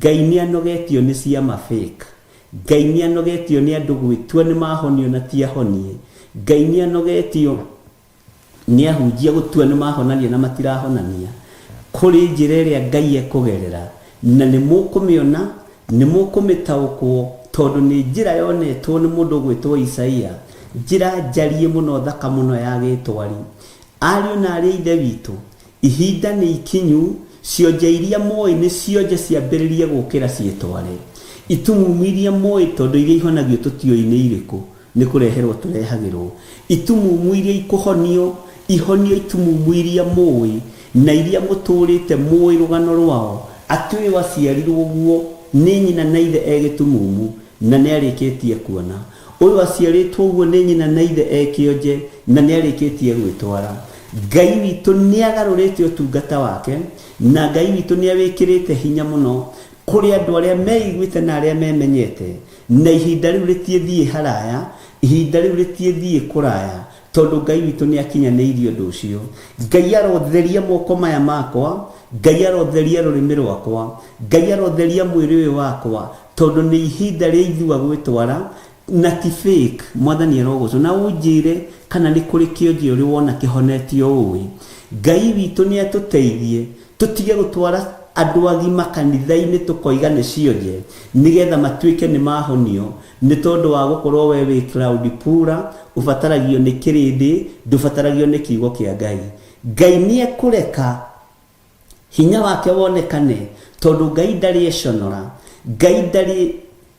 Ngai nĩ anogetio nĩ ciama fake. Ngai nĩ anogetio nĩ andũ gwĩtua nĩ mahonio na ti ahonie. Ngai nĩ anogetio nĩ ahunjia gũtua nĩ mahonania na matirahonania. Kũrĩ njĩra ĩrĩa Ngai ekũgerera na nĩ mũkũmĩona, nĩ mũkũmĩtaũkwo, tondũ nĩ njĩra yonetwo nĩ mũndũ ũgwĩtwo Isaia, njĩra njariĩ mũno thaka mũno ya gĩtwari. Ariũ na aarĩ a Ithe witũ, ihinda nĩ ikinyu, cionje iria mũĩ nĩ cionje ciambĩrĩrie gũkĩra ciĩtware. Itumumu iria mũĩ, tondũ iria ihonagio tũtiũĩ nĩ irĩkũ, nĩ kũreherwo tũrehagĩrwo. Itumumu iria ikũhonio, ihonio itumumu iria mũĩ, na iria mũtũũrĩte mũĩ rũgano rwao, atĩ ũyũ aciarirwo ũguo nĩ nyina na ithe e gĩtumumu, na nĩ arĩkĩtie kuona. Ũyũ aciarĩtwo ũguo nĩ nyina na ithe e kĩonje, na nĩ arĩkĩtie gwĩtwara. Ngai witũ nĩ agarũrĩte ũtungata wake, na Ngai witũ nĩ awĩkĩrĩte hinya mũno kũrĩ andũ arĩa meiguĩte na arĩa memenyete, na ihinda rĩu rĩtiĩthiĩ haraya, ihinda rĩu rĩtiĩthiĩ kũraya, tondũ Ngai witũ nĩ akinyanĩirie ũndũ ũcio. Ngai arotheria moko maya makwa, Ngai arotheria rũrĩmĩ rwakwa, Ngai arotheria mwĩrĩ ũyũ wakwa, tondũ nĩ ihinda rĩa ithua gwĩtwara, na ti fake. Mwathani arogocwo. Na ũnjĩre kana nĩ kũrĩ kĩonje ũrĩ wona kĩhonetio ũĩ. Ngai witũ nĩ atũteithie tũtige gũtwara andũ agima kanitha-inĩ tũkoiga nĩ cionje nĩgetha matuĩke nĩ mahonio, nĩ tondũ wa gũkorwo we wĩ cloud puller, ũbataragio nĩ kĩrĩndĩ, ndũbataragio nĩ kiugo kĩa Ngai. Ngai nĩ ekũreka hinya wake wonekane, tondũ Ngai ndarĩ econora, Ngai ndarĩ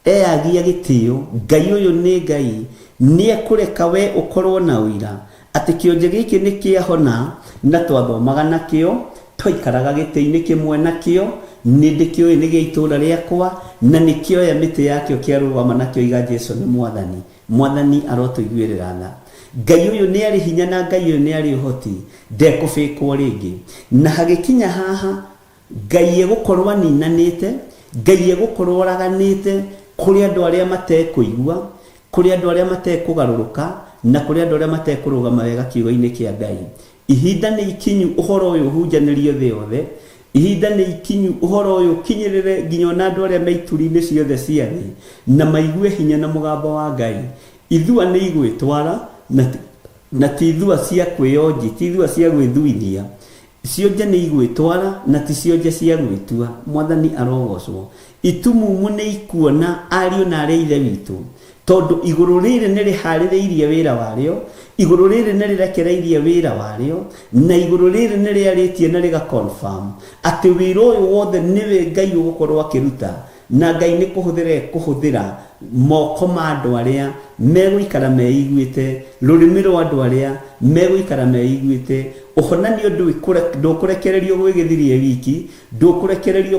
eyagia gĩtĩo, Ngai ũyũ nĩ Ngai, nĩ ekũreka we ũkorwo na ũira atĩ kĩonje gĩkĩ nĩ kĩahona, na twathomaga nakĩo, twaikaraga gĩtĩ-inĩ kĩmwe nakĩo, nĩ ndĩkĩũĩ nĩ gĩa itũũra rĩakwa, na nĩ kĩoya mĩtĩ yakĩo kĩarũgama nakĩo iga Jesu nĩ Mwathani. Mwathani arotũiguĩrĩra tha. Ngai ũyũ nĩ arĩ hinya na Ngai ũyũ nĩ arĩ ũhoti, ndekũbĩkwo rĩngĩ. Na hagĩkinya haha, Ngai egũkorwo aninanĩte, Ngai egũkorwo oraganĩte kũrĩ andũ arĩa matekũigua, kũrĩ andũ arĩa matekũgarũrũka, na kũrĩ andũ arĩa matekũrũgama wega kiugo-inĩ kĩa Ngai. Ihinda nĩ ikinyu ũhoro ũyũ ũhunjanĩrio thĩ yothe. Ihinda nĩ ikinyu ũhoro ũyũ ũkinyĩrĩre nginya ona andũ arĩa me ituri-inĩ ciothe cia thĩ, na maigue hinya na mũgambo wa Ngai. Ithua nĩ igwĩtwara, na ti, na ti ithua cia kwĩyonji, ti ithua cia gwĩthuithia. Cionje nĩ igwĩtwara, na ti cionje cia gwĩtua. Mwathani arogocwo. Itumumu nĩ ikuona, ariũ na aarĩ a Ithe witũ, tondũ igũrũ rĩrĩ nĩ rĩharĩrĩirie wĩra warĩo, igũrũ rĩrĩ nĩ rĩrekereirie wĩra warĩo, na igũrũ rĩrĩ nĩ rĩarĩtie na rĩga confirm atĩ wĩra ũyũ wothe nĩwe Ngai ũgũkorwo akĩruta, na Ngai nĩ kũhũthĩra ekũhũthĩra moko ma andũ arĩa megũikara meiguĩte, rũrĩmĩ rwa andũ arĩa megũikara meiguĩte. Ũhonanio ndũkũrekererio gwĩ gĩthiri e wiki, ndũkũrekererio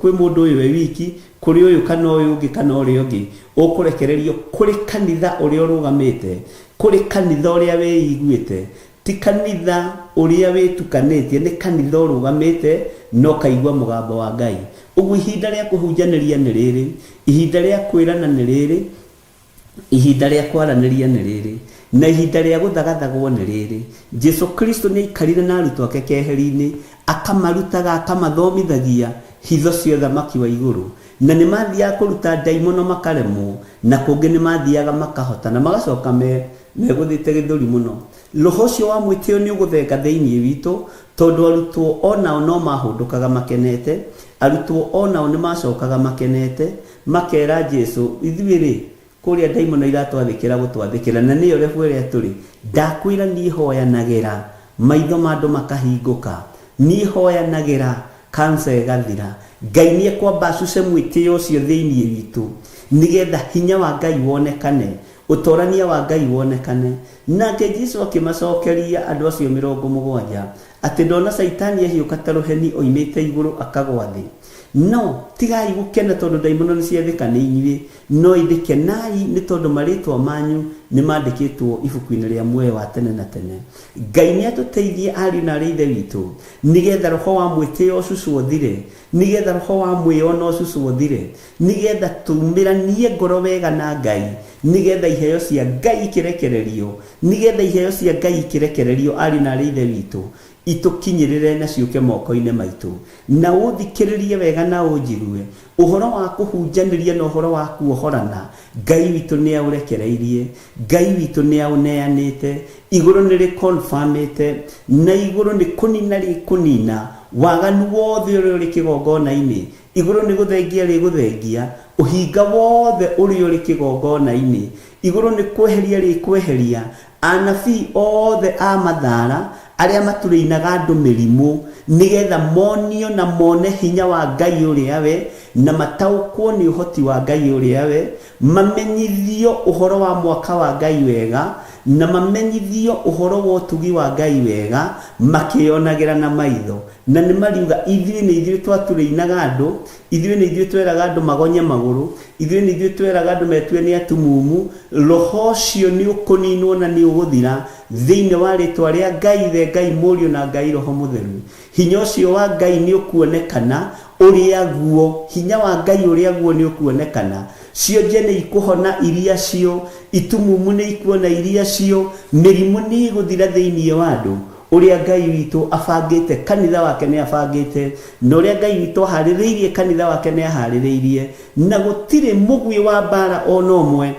kwĩ mũndũ ũyũ e wiki, kũrĩ ũyũ kana ũyũ ũngĩ kana ũrĩa ũngĩ, ũkũrekererio kũrĩ kanitha ũrĩa ũrũgamĩte, kũrĩ kanitha ũrĩa wĩiguĩte, ti kanitha ũrĩa wĩtukanĩtie, nĩ kanitha ũrũgamĩte na ũkaigua mũgambo wa Ngai. Ũguo ihinda rĩa kũhunjanĩria nĩ rĩrĩ, ihinda rĩa kwĩrana nĩ rĩrĩ, Ihinda rĩa kwaranĩria nĩ rĩrĩ, na ihinda rĩa gũthagathagwo nĩ rĩrĩ. Jesu Kristo nĩ aikarire na arutwo ake keheri-inĩ, akamarutaga, akamathomithagia hitho cia ũthamaki wa igũrũ. Na nĩ mathiaga kũruta ndaimono makaremwo, na kũngĩ nĩ mathiaga makahota, na magacoka megũthĩte gĩthũri mũno. Roho ũcio wa mwĩtĩo nĩ ũgũthenga thĩinĩ witũ, tondũ arutwo o nao no mahũndũkaga makenete. Arutwo o nao nĩ macokaga makenete. Makeera Jesu, Ithuĩ-rĩ, kũrĩa ndaimono iratwathĩkĩra gũtwathĩkĩra, na nĩyo level ĩrĩa tũrĩ. Ndakwĩra niĩ hoyanagĩra maitho ma andũ makahingũka. Niĩ hoyanagĩra cancer ĩgathira. Ngai nĩ ekwamba acuce mwĩtĩo ũcio thĩinĩ witũ, nĩgetha hinya wa Ngai wonekane, ũtorania wa Ngai wonekane. Nake Jesu akĩmacokeria andũ acio 70, atĩ ndona Caitani ahiũka ta rũheni oimĩte igũrũ akagwa thĩ. No, tigai gũkena tondũ ndaimono nĩ ciathĩka nĩ inyuĩ, no ĩndĩ kenai nĩ tondũ marĩĩtwa manyu nĩ mandĩkĩtwo ibuku-inĩ rĩa muoyo wa tene na tene. Ngai nĩ atũteithie ariũ na aarĩ a Ithe witũ, nĩ getha roho wa mwĩtĩo ũcucwo ũthire, nĩ getha roho wa mwĩono ũcucwo ũthire, nĩ getha tumĩranie ngoro wega na Ngai, nĩ getha iheo cia Ngai ikĩrekererio, nĩ getha iheo cia Ngai ikĩrekererio ariũ na aarĩ a Ithe witũ, itũkinyĩrĩre na ciũke moko-inĩ maitũ. Na ũthikĩrĩrie wega na ũnjigue, ũhoro wa kũhunjanĩria na ũhoro wa kuohorana, Ngai witũ nĩ aũrekereirie, Ngai witũ nĩ aũneanĩte, igũrũ nĩ rĩ-confirm-ĩte, na igũrũ nĩ kũnina rĩkũnina waganu wothe ũrĩa ũrĩ kĩgongona-inĩ, igũrũ nĩ gũthengia rĩgũthengia ũhinga wothe ũrĩa ũrĩ kĩgongona-inĩ, igũrũ nĩ kweheria rĩkweheria Anabii othe a mathaara arĩa maturĩinaga andũ mĩrimũ nĩgetha monio na mone hinya wa Ngai ũrĩa we, na mataũkwo nĩ ũhoti wa Ngai ũrĩa we, mamenyithio ũhoro wa mwaka wa Ngai wega, na mamenyithio ũhoro wa ũtugi wa Ngai wega, makĩyonagĩra na maitho. Na nĩ mariuga, ithuĩ nĩ ithuĩ twaturĩinaga andũ, ithuĩ nĩ ithuĩ tweraga andũ magonye magũrũ, ithuĩ nĩ ithuĩ tweraga andũ metue nĩ atumumu. Roho ũcio nĩ ũkũninwo na nĩ ũgũthira thĩinĩ wa rĩtwa rĩa Ngai Ithe, Ngai Mũriũ na Ngai Roho Mũtheru. Hinya ũcio wa Ngai nĩ ũkuonekana ũrĩa guo, hinya wa Ngai ũrĩa guo nĩ ũkuonekana. Cionje nĩ ikũhona iria cio, itumumu nĩ ikuona iria cio, mĩrimũ nĩ ĩgũthira thĩinĩ wa andũ. Ũrĩa Ngai witũ abangĩte kanitha wake nĩ abangĩte, na ũrĩa Ngai witũ aharĩrĩirie kanitha wake nĩ aharĩrĩirie, na gũtirĩ mũguĩ wa mbara o na ũmwe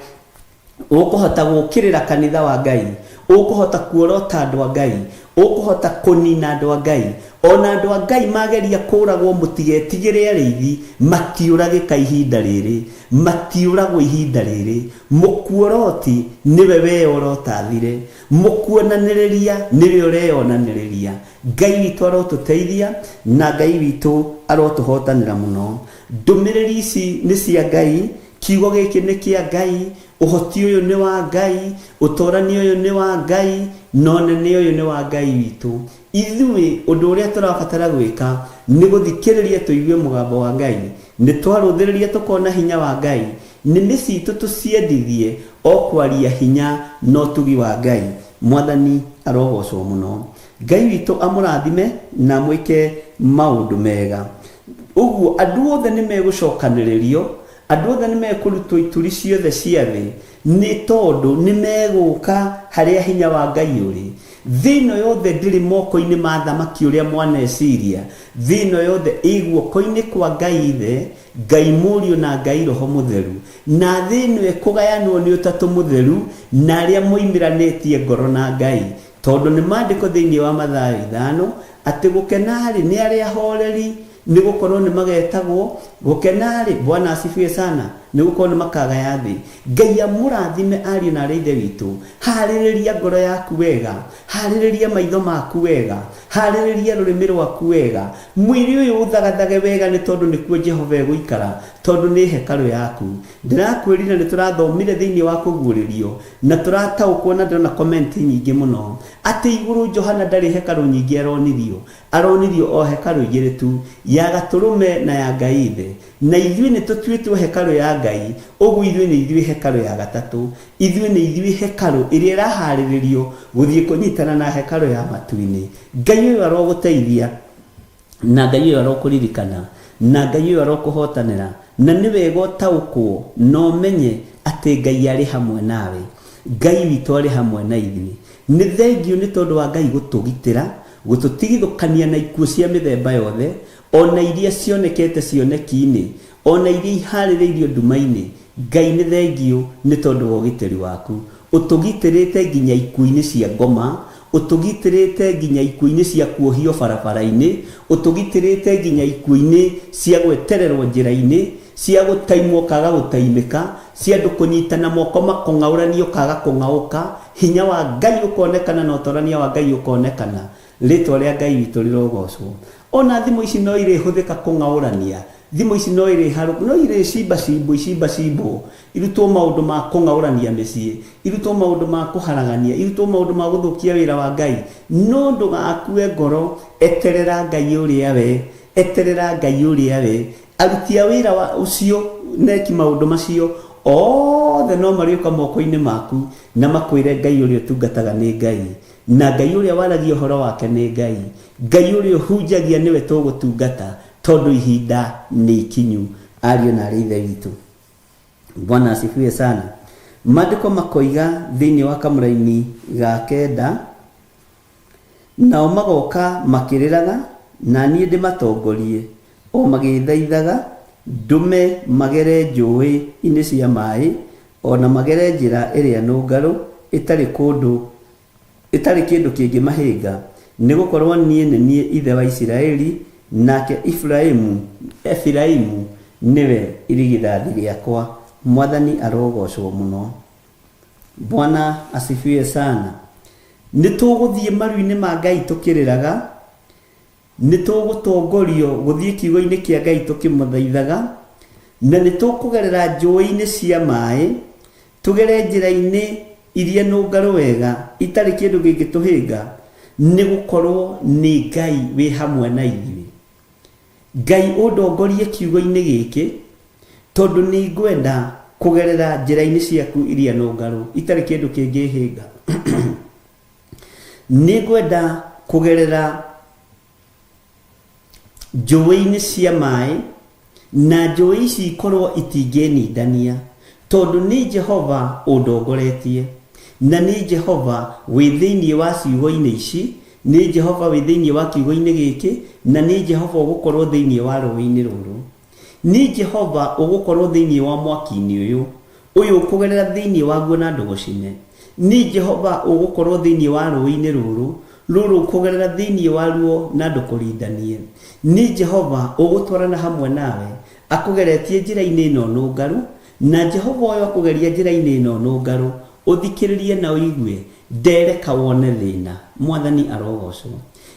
ũkũhota gũũkĩrĩra kanitha wa Ngai, ũkũhota kuorota andũ a Ngai, ũkũhota kũnina andũ a Ngai. O na andũ a Ngai mageria kũũragwo, mũtigetigĩre arĩithi, matiũragĩka ihinda rĩrĩ, matiũragwo ihinda rĩrĩ. Mũkuoroti nĩwe weyorotathire, Mũkuonanĩrĩria nĩwe ũreyonanĩrĩria. Ngai witũ arotũteithia na Ngai witũ arotũhotanĩra mũno. Ndũmĩrĩri ici nĩ cia Ngai, kiugo gĩkĩ nĩ kĩa Ngai, ũhoti ũyũ nĩ wa Ngai, ũtorania ũyũ nĩ wa Ngai, na ũnene ũyũ nĩ wa Ngai witũ. Ithuĩ ũndũ ũrĩa tũrabatara gwĩka nĩ gũthikĩrĩria tũigue mũgambo wa Ngai. Nĩ twarũthĩrĩria tũkona hinya wa Ngai, nĩmĩ citũ tũciendithie o kwaria hinya na ũtugi wa Ngai. Mwathani arogocwo mũno. Ngai witũ amũrathime na amwĩke maũndũ mega. Ũguo andũ othe nĩ megũcokanĩrĩrio, andũ othe nĩ mekũrutwo ituri ciothe cia thĩ, nĩ tondũ nĩ megũka harĩa hinya wa Ngai ũrĩ. Thĩ ĩno yothe ndĩrĩ moko-inĩ ma thamaki ũrĩa mwaneciria. Thĩ ĩno yothe ĩ guoko-inĩ kwa Ngai Ithe, Ngai Mũriũ na Ngai Roho Mũtheru. Na thĩ ĩno ĩkũgayanwo nĩ Ũtatũ Mũtheru na arĩa moimĩranĩtie ngoro na Ngai. Tondũ nĩ maandĩko thĩinĩ wa Mathayo ithano atĩ gũkena-rĩ, nĩ arĩa ahoreri, nĩ gũkorwo nĩ magetagwo, gũkena-rĩ, Bwana asifiwe sana, nĩ gũkorwo nĩ makagaya thĩ. Ngai amũrathime ariũ na aarĩ a Ithe witũ. Harĩrĩria ngoro yaku wega, harĩrĩria maitho maku wega, harĩrĩria rũrĩmĩ rwaku wega, mwĩrĩ ũyũ ũthagathage wega nĩ tondũ nĩkuo Jehova egũikara, tondũ nĩ hekarũ yaku. Ndĩrakwĩrire nĩ tũrathomire thĩinĩ wa Kũguũrĩrio, na tũrataũkwo na ndĩrona comment nyingĩ mũno, atĩ igũrũ Johana ndarĩ hekarũ nyingĩ aronirio, Aronirio o hekarũ igĩrĩ tu, ya Gatũrũme na ya Ngai Ithe. Na ithuĩ nĩ tũtuĩtwo hekarũ ya Ngai, ũguo ithuĩ nĩ ithuĩ hekarũ ya gatatũ. Ithuĩ nĩ ithuĩ hekarũ ĩrĩa ĩraharĩrĩrio gũthiĩ kũnyitana na hekarũ ya matu-inĩ. Ngai ũyũ arogũteithia, na Ngai ũyũ arokũririkana, na Ngai ũyũ arokũhotanĩra. Na nĩ wega ũtaũkwo na ũmenye atĩ Ngai arĩ hamwe nawe. Ngai witũ arĩ hamwe na ithuĩ. Nĩ thengiũ nĩ tondũ wa Ngai gũtũgitĩra, gũtũtigithũkania na ikuũ cia mĩthemba yothe, o na iria cionekete cioneki-inĩ, o na iria ihaarĩrĩirio nduma-inĩ. Ngai nĩ thengiũ nĩ tondũ wa ũgitĩri waku. Ũtũgitĩrĩte nginya ikuũ-inĩ cia ngoma, ũtũgitĩrĩte nginya ikuũ-inĩ cia kuohio barabara-inĩ, ũtũgitĩrĩte nginya ikuũ-inĩ cia gwetererwo njĩra-inĩ, cia gũtaimwo ũkaaga gũtaimĩka, cia andũ kũnyitana moko makũng'aũranie ũkaaga kũng'aũka, Hinya wa Ngai ũkonekana na ũtorania wa Ngai ũkonekana. Rĩtwa rĩa Ngai witũ rĩrogocwo. O na thimũ ici no irĩhũthĩka kũng'aũrania. Thimũ ici no irĩharũkio, no irĩcimbacimbwo icimbacimbwo, irutwo maũndũ ma kũng'aũrania mĩciĩ, irutwo maũndũ ma kũharagania, irutwo maũndũ ma gũthũkia wĩra wa Ngai. No ndũgakue ngoro, eterera Ngai ũrĩa we, eterera Ngai ũrĩa we. Aruti a wĩra wa ũcio na eki maũndũ macio othe no marĩũka moko-inĩ maku na makwĩre Ngai ũrĩa ũtungataga nĩ Ngai, na Ngai ũrĩa waragia ũhoro wake nĩ Ngai, Ngai ũrĩa ũhunjagia nĩwe tũgũtungata, tondũ ihinda nĩ ikinyu. Ariũ na aarĩ a Ithe witũ, Bwana asifiwe sana. Maandĩko makoiga thĩinĩ wa kamũraini ga kenda, Nao magoka makĩrĩraga, na niĩ ndĩmatongorie, o magĩĩthaithaga, ndũme magere njũĩ-inĩ cia maĩ, o na magere njĩra ĩrĩa nũngarũ ĩtarĩ kũndũ, ĩtarĩ kĩndũ kĩngĩmahĩnga, nĩ gũkorũo niĩ nĩ niĩ ithe wa Isiraeli, nake Efiraimu, Efiraimu nĩwe irigithathi rĩakwa. Mwathani arogoocwo mũno. Bwana asifiwe sana. Nĩ tũgũthiĩ maru-inĩ ma Ngai tũkĩrĩraga, nĩ tũgũtongorio gũthiĩ kiugo-inĩ kĩa Ngai tũkĩmũthaithaga, na nĩ tũkũgerera njũĩ-inĩ cia maĩ, tũgere njĩra-inĩ iria nũngarũ wega, itarĩ kĩndũ kĩngĩtũhĩnga, nĩ gũkorwo nĩ Ngai wĩ hamwe na ithuĩ. Ngai ũndongorie kiugo-inĩ gĩkĩ, tondũ nĩ ngwenda kũgerera njĩra-inĩ ciaku iria nũngarũ, itarĩ kĩndũ kĩngĩhĩnga. Nĩ ngwenda kũgerera njũĩ-inĩ cia maĩ, na njũĩ ici ikorwo itingĩnindania, tondũ nĩ Jehova ũndongoretie, na nĩ Jehova wĩ thĩinĩ wa ciugo-inĩ ici, Nĩ Jehova wĩ thĩinĩ wa kiugo-inĩ gĩkĩ, na nĩ Jehova ũgũkorũo thĩinĩ wa rũũĩ-inĩ rũrũ. Nĩ Jehova ũgũkorũo thĩinĩ wa mwaki-inĩ ũyũ, ũyũ ũkũgerera thĩinĩ waguo na ndũgũcine. Nĩ Jehova ũgũkorũo thĩinĩ wa rũũĩ-inĩ rũrũ, rũrũ ũkũgerera thĩinĩ waruo na ndũkũrindanie. Nĩ Jehova ũgũtwarana hamwe nawe, akũgeretie njĩra-inĩ ĩno nũngarũ, na Jehova ũyũ akũgeria njĩra-inĩ ĩno nũngarũ, ũthikĩrĩrie na ũigue, Ndereka wone thĩna, Mwathani arogocwo.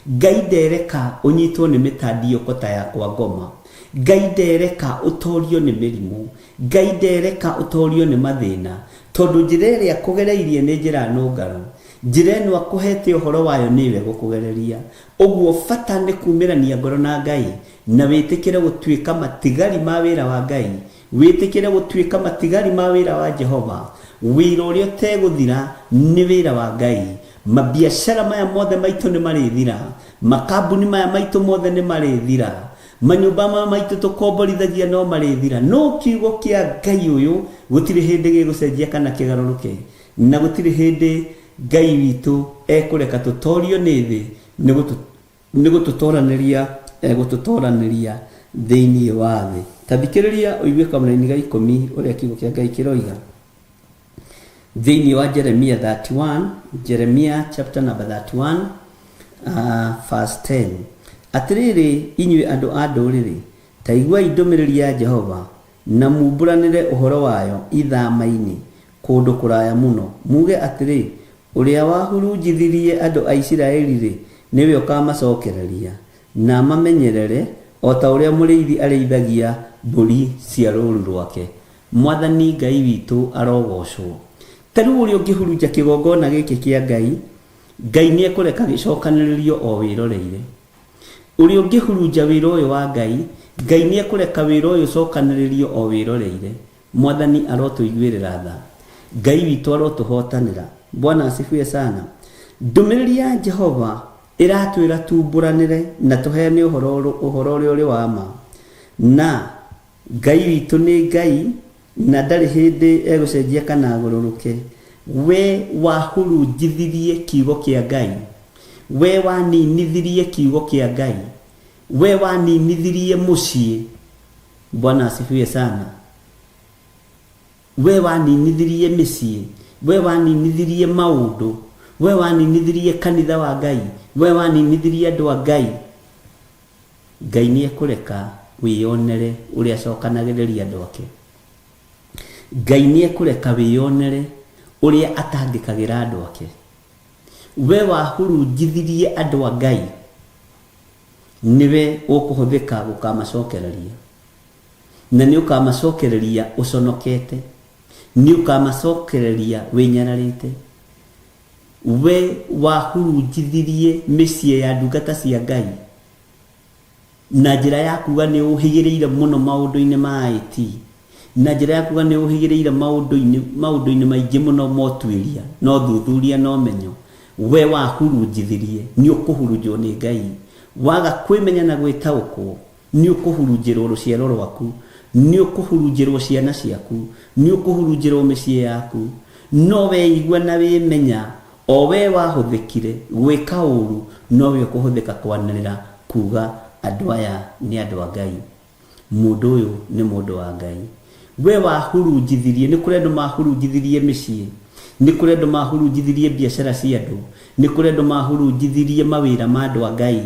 Ngai ndereka ũnyitwo nĩ mĩtandiũko ta ya kwa ngoma. Ngai ndereka ũtorio nĩ mĩrimũ. Ngai ndereka ũtorio nĩ mathĩna. Tondũ njĩra ĩrĩa akũgereirie nĩ njĩra nũngarũ. Njĩra ĩno akũhete ũhoro wayo nĩyo ĩgũkũgereria. Ũguo bata nĩ kumĩrania ngoro na Ngai na wĩtĩkĩre gũtuĩka matigari ma wĩra wa Ngai Wĩtĩkĩre gũtuĩka matigari ma wĩra wa Jehova. Wĩra ũrĩa ũtegũthira nĩ wĩra wa Ngai. Mabiacara maya mothe maitũ nĩ marĩthira. Makambuni maya maitũ mothe nĩ marĩthira. Manyũmba maya maitũ tũkomborithagia no marĩthira. No kiugo kĩa Ngai ũyũ gũtirĩ hĩndĩ gĩgũcenjia kana kĩgarũrũke. Na gũtirĩ hĩndĩ. Ngai witũ ekũreka tũtorio nĩ thĩ, nĩ gũtũtoranĩria egũtũtoranĩria thĩinĩ wa thĩ. Ta thikĩrĩria ũigue kamũraini ga ikũmi ũrĩa kiugo kĩa Ngai kĩroiga thĩinĩ wa Jeremia 31, Jeremia chapter number 31, verse 10. Atĩrĩrĩ inyuĩ andũ a ndũrĩrĩ, ta iguai ndũmĩrĩri ya Jehova, na mumbũranĩre ũhoro wayo ithama-inĩ kũndũ kũraya mũno, muuge atĩrĩ, Ũrĩa wahurunjithirie andũ a Isiraeli-rĩ, nĩwe ũkamacokereria, na amamenyerere, o ta ũrĩa mũrĩithi arĩithagia mbũri cia rũũru rwake. Mwathani Ngai witũ arogoocwo. Ta rĩu ũrĩa ũngĩhurunja kĩgongona gĩkĩ kĩa Ngai, Ngai nĩekũreka gĩcokanĩrĩrio o wĩroreire. Ũrĩa ũngĩhurunja wĩra ũyũ wa Ngai, Ngai nĩekũreka wĩra ũyũ ũcokanĩrĩrio o wĩroreire. Mwathani arotũiguĩrĩra tha. Ngai witũ arotũhotanĩra. Bwana asifiwe sana. Ndũmĩrĩri ya Jehova ĩratwĩra tumbũranĩre na tũheane ũhoro ũhoro ũrĩa ũrĩ wa ma. Na Ngai witũ nĩ Ngai na ndarĩ hĩndĩ egũcenjia kana agũrũrũke. We wahurunjithirie kiugo kĩa Ngai. We waninithirie kiugo kĩa Ngai. We waninithirie mũciĩ. Bwana asifiwe sana. We waninithirie mĩciĩ. We waninithirie maũndũ. We waninithirie kanitha wa Ngai. We waninithirie andũ a Ngai. Ngai nĩ ekũreka wĩyonere ũrĩa acokanagĩrĩria andũ ake. Ngai nĩ ekũreka wĩyonere ũrĩa atangĩkagĩra andũ ake. We wahurunjithirie andũ a Ngai, nĩwe ũkũhũthĩka gũkamacokereria. Na nĩ ũkamacokereria ũconokete. Nĩ ũkamacokereria wĩnyararĩte. We wahurunjithirie mĩciĩ ya ndungata cia Ngai na njĩra ya kuga nĩ ũhĩgĩrĩire mũno maũndũ-inĩ ma IT, na njĩra ya kuga nĩ ũhĩgĩrĩire maũndũ-inĩ maũndũ-inĩ maingĩ mũno ma ũtuĩria na ũthuthuria na ũmenyo, we wahurunjithirie, nĩ ũkũhurunjwo nĩ Ngai. Waga kwĩmenya na gwĩtaũkwo, nĩ ũkũhurunjĩrwo rũciaro rwaku, nĩ ũkũhurunjĩrwo ciana ciaku, nĩ ũkũhurunjĩrwo mĩciĩ yaku. No weigua na wĩmenya, o we wahũthĩkire gwĩka ũru, nowe ũkũhũthĩka kwanĩrĩra kuga andũ aya nĩ andũ a Ngai. Mũndũ ũyũ nĩ mũndũ wa Ngai. We wahurunjithirie, nĩ kũrĩ andũ mahurunjithirie mĩciĩ, nĩ kũrĩ andũ mahurunjithirie biacara cia andũ, nĩ kũrĩ andũ mahurunjithirie mawĩra ma andũ a Ngai.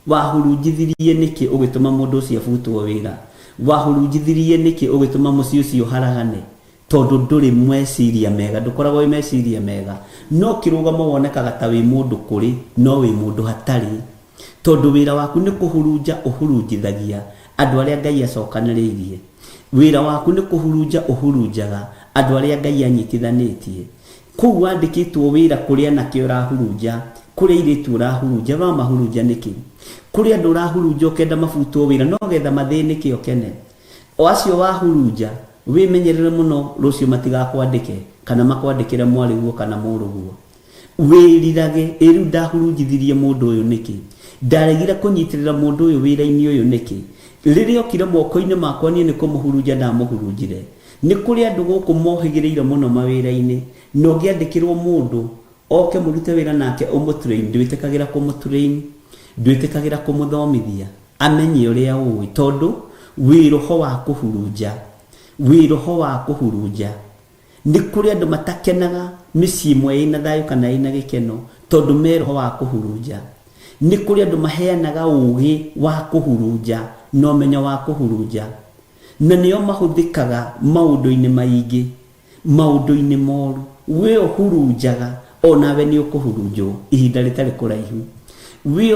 Wahurunjithirie nĩkĩ ũgĩtũma mũndũ ũcio abutwo wĩra? Wahurunjithirie nĩkĩ ũgĩtũma mũciĩ ũcio ũharagane? Tondũ ndũrĩ meciria mega, ndũkoragwo wĩ meciria mega. No kĩrũgamo wonekaga ta wĩ mũndũ kũrĩ, no wĩ mũndũ hatarĩ. Tondũ wĩra waku nĩ kũhurunja ũhurunjithagia andũ arĩa Ngai acokanĩrĩirie. Wĩra waku nĩ kũhurunja ũhurunjaga andũ arĩa Ngai anyitithanĩtie. Kũu wandĩkĩtwo wĩra kũrĩ anake ũrahurunja, kũrĩ airĩtu ũrahurunja, ũramahurunja nĩkĩ? Kũrĩ andũ ũrahurunja ũkenda mabutwo wĩra no getha mathĩnĩke ũkene. O acio wahurunja, wĩmenyerere mũno rũciũ matigakwandĩke kana makwandĩkĩre mwarĩguo kana mũrũguo. Wĩrirage, ĩ rĩu ndahurunjithirie mũndũ ũyũ nĩkĩ? Ndaregire kũnyitĩrĩra mũndũ ũyũ wĩra-inĩ ũyũ nĩkĩ? Rĩrĩa okire moko-inĩ makwa niĩ nĩ kũmũhurunja ndamũhurunjire. Nĩ kũrĩ andũ gũkũ mohĩgĩrĩire mũno mawĩra-inĩ, na ũngĩandĩkĩrwo mũndũ oke mũrute wĩra nake ũmũ train, ndwĩtĩkagĩra kũmũ train, ndwĩtĩkagĩra kũmũthomithia amenye ũrĩa ũĩ, tondũ wĩ roho wa kũhurunja, wĩ roho wa kũhurunja. Nĩ kũrĩ andũ matakenaga mĩciĩ ĩmwe ĩna thayũ kana ĩna gĩkeno tondũ me roho wa kũhurunja. Nĩ kũrĩ andũ maheanaga ũgĩ wa kũhurunja na ũmenyo wa kũhurunja. Na nĩo mahũthĩkaga maũndũ-inĩ maingĩ, maũndũ-inĩ moru. We ũhurunjaga onawe nĩ ũkũhurunjwo ihinda rĩtarĩ kũraihu. We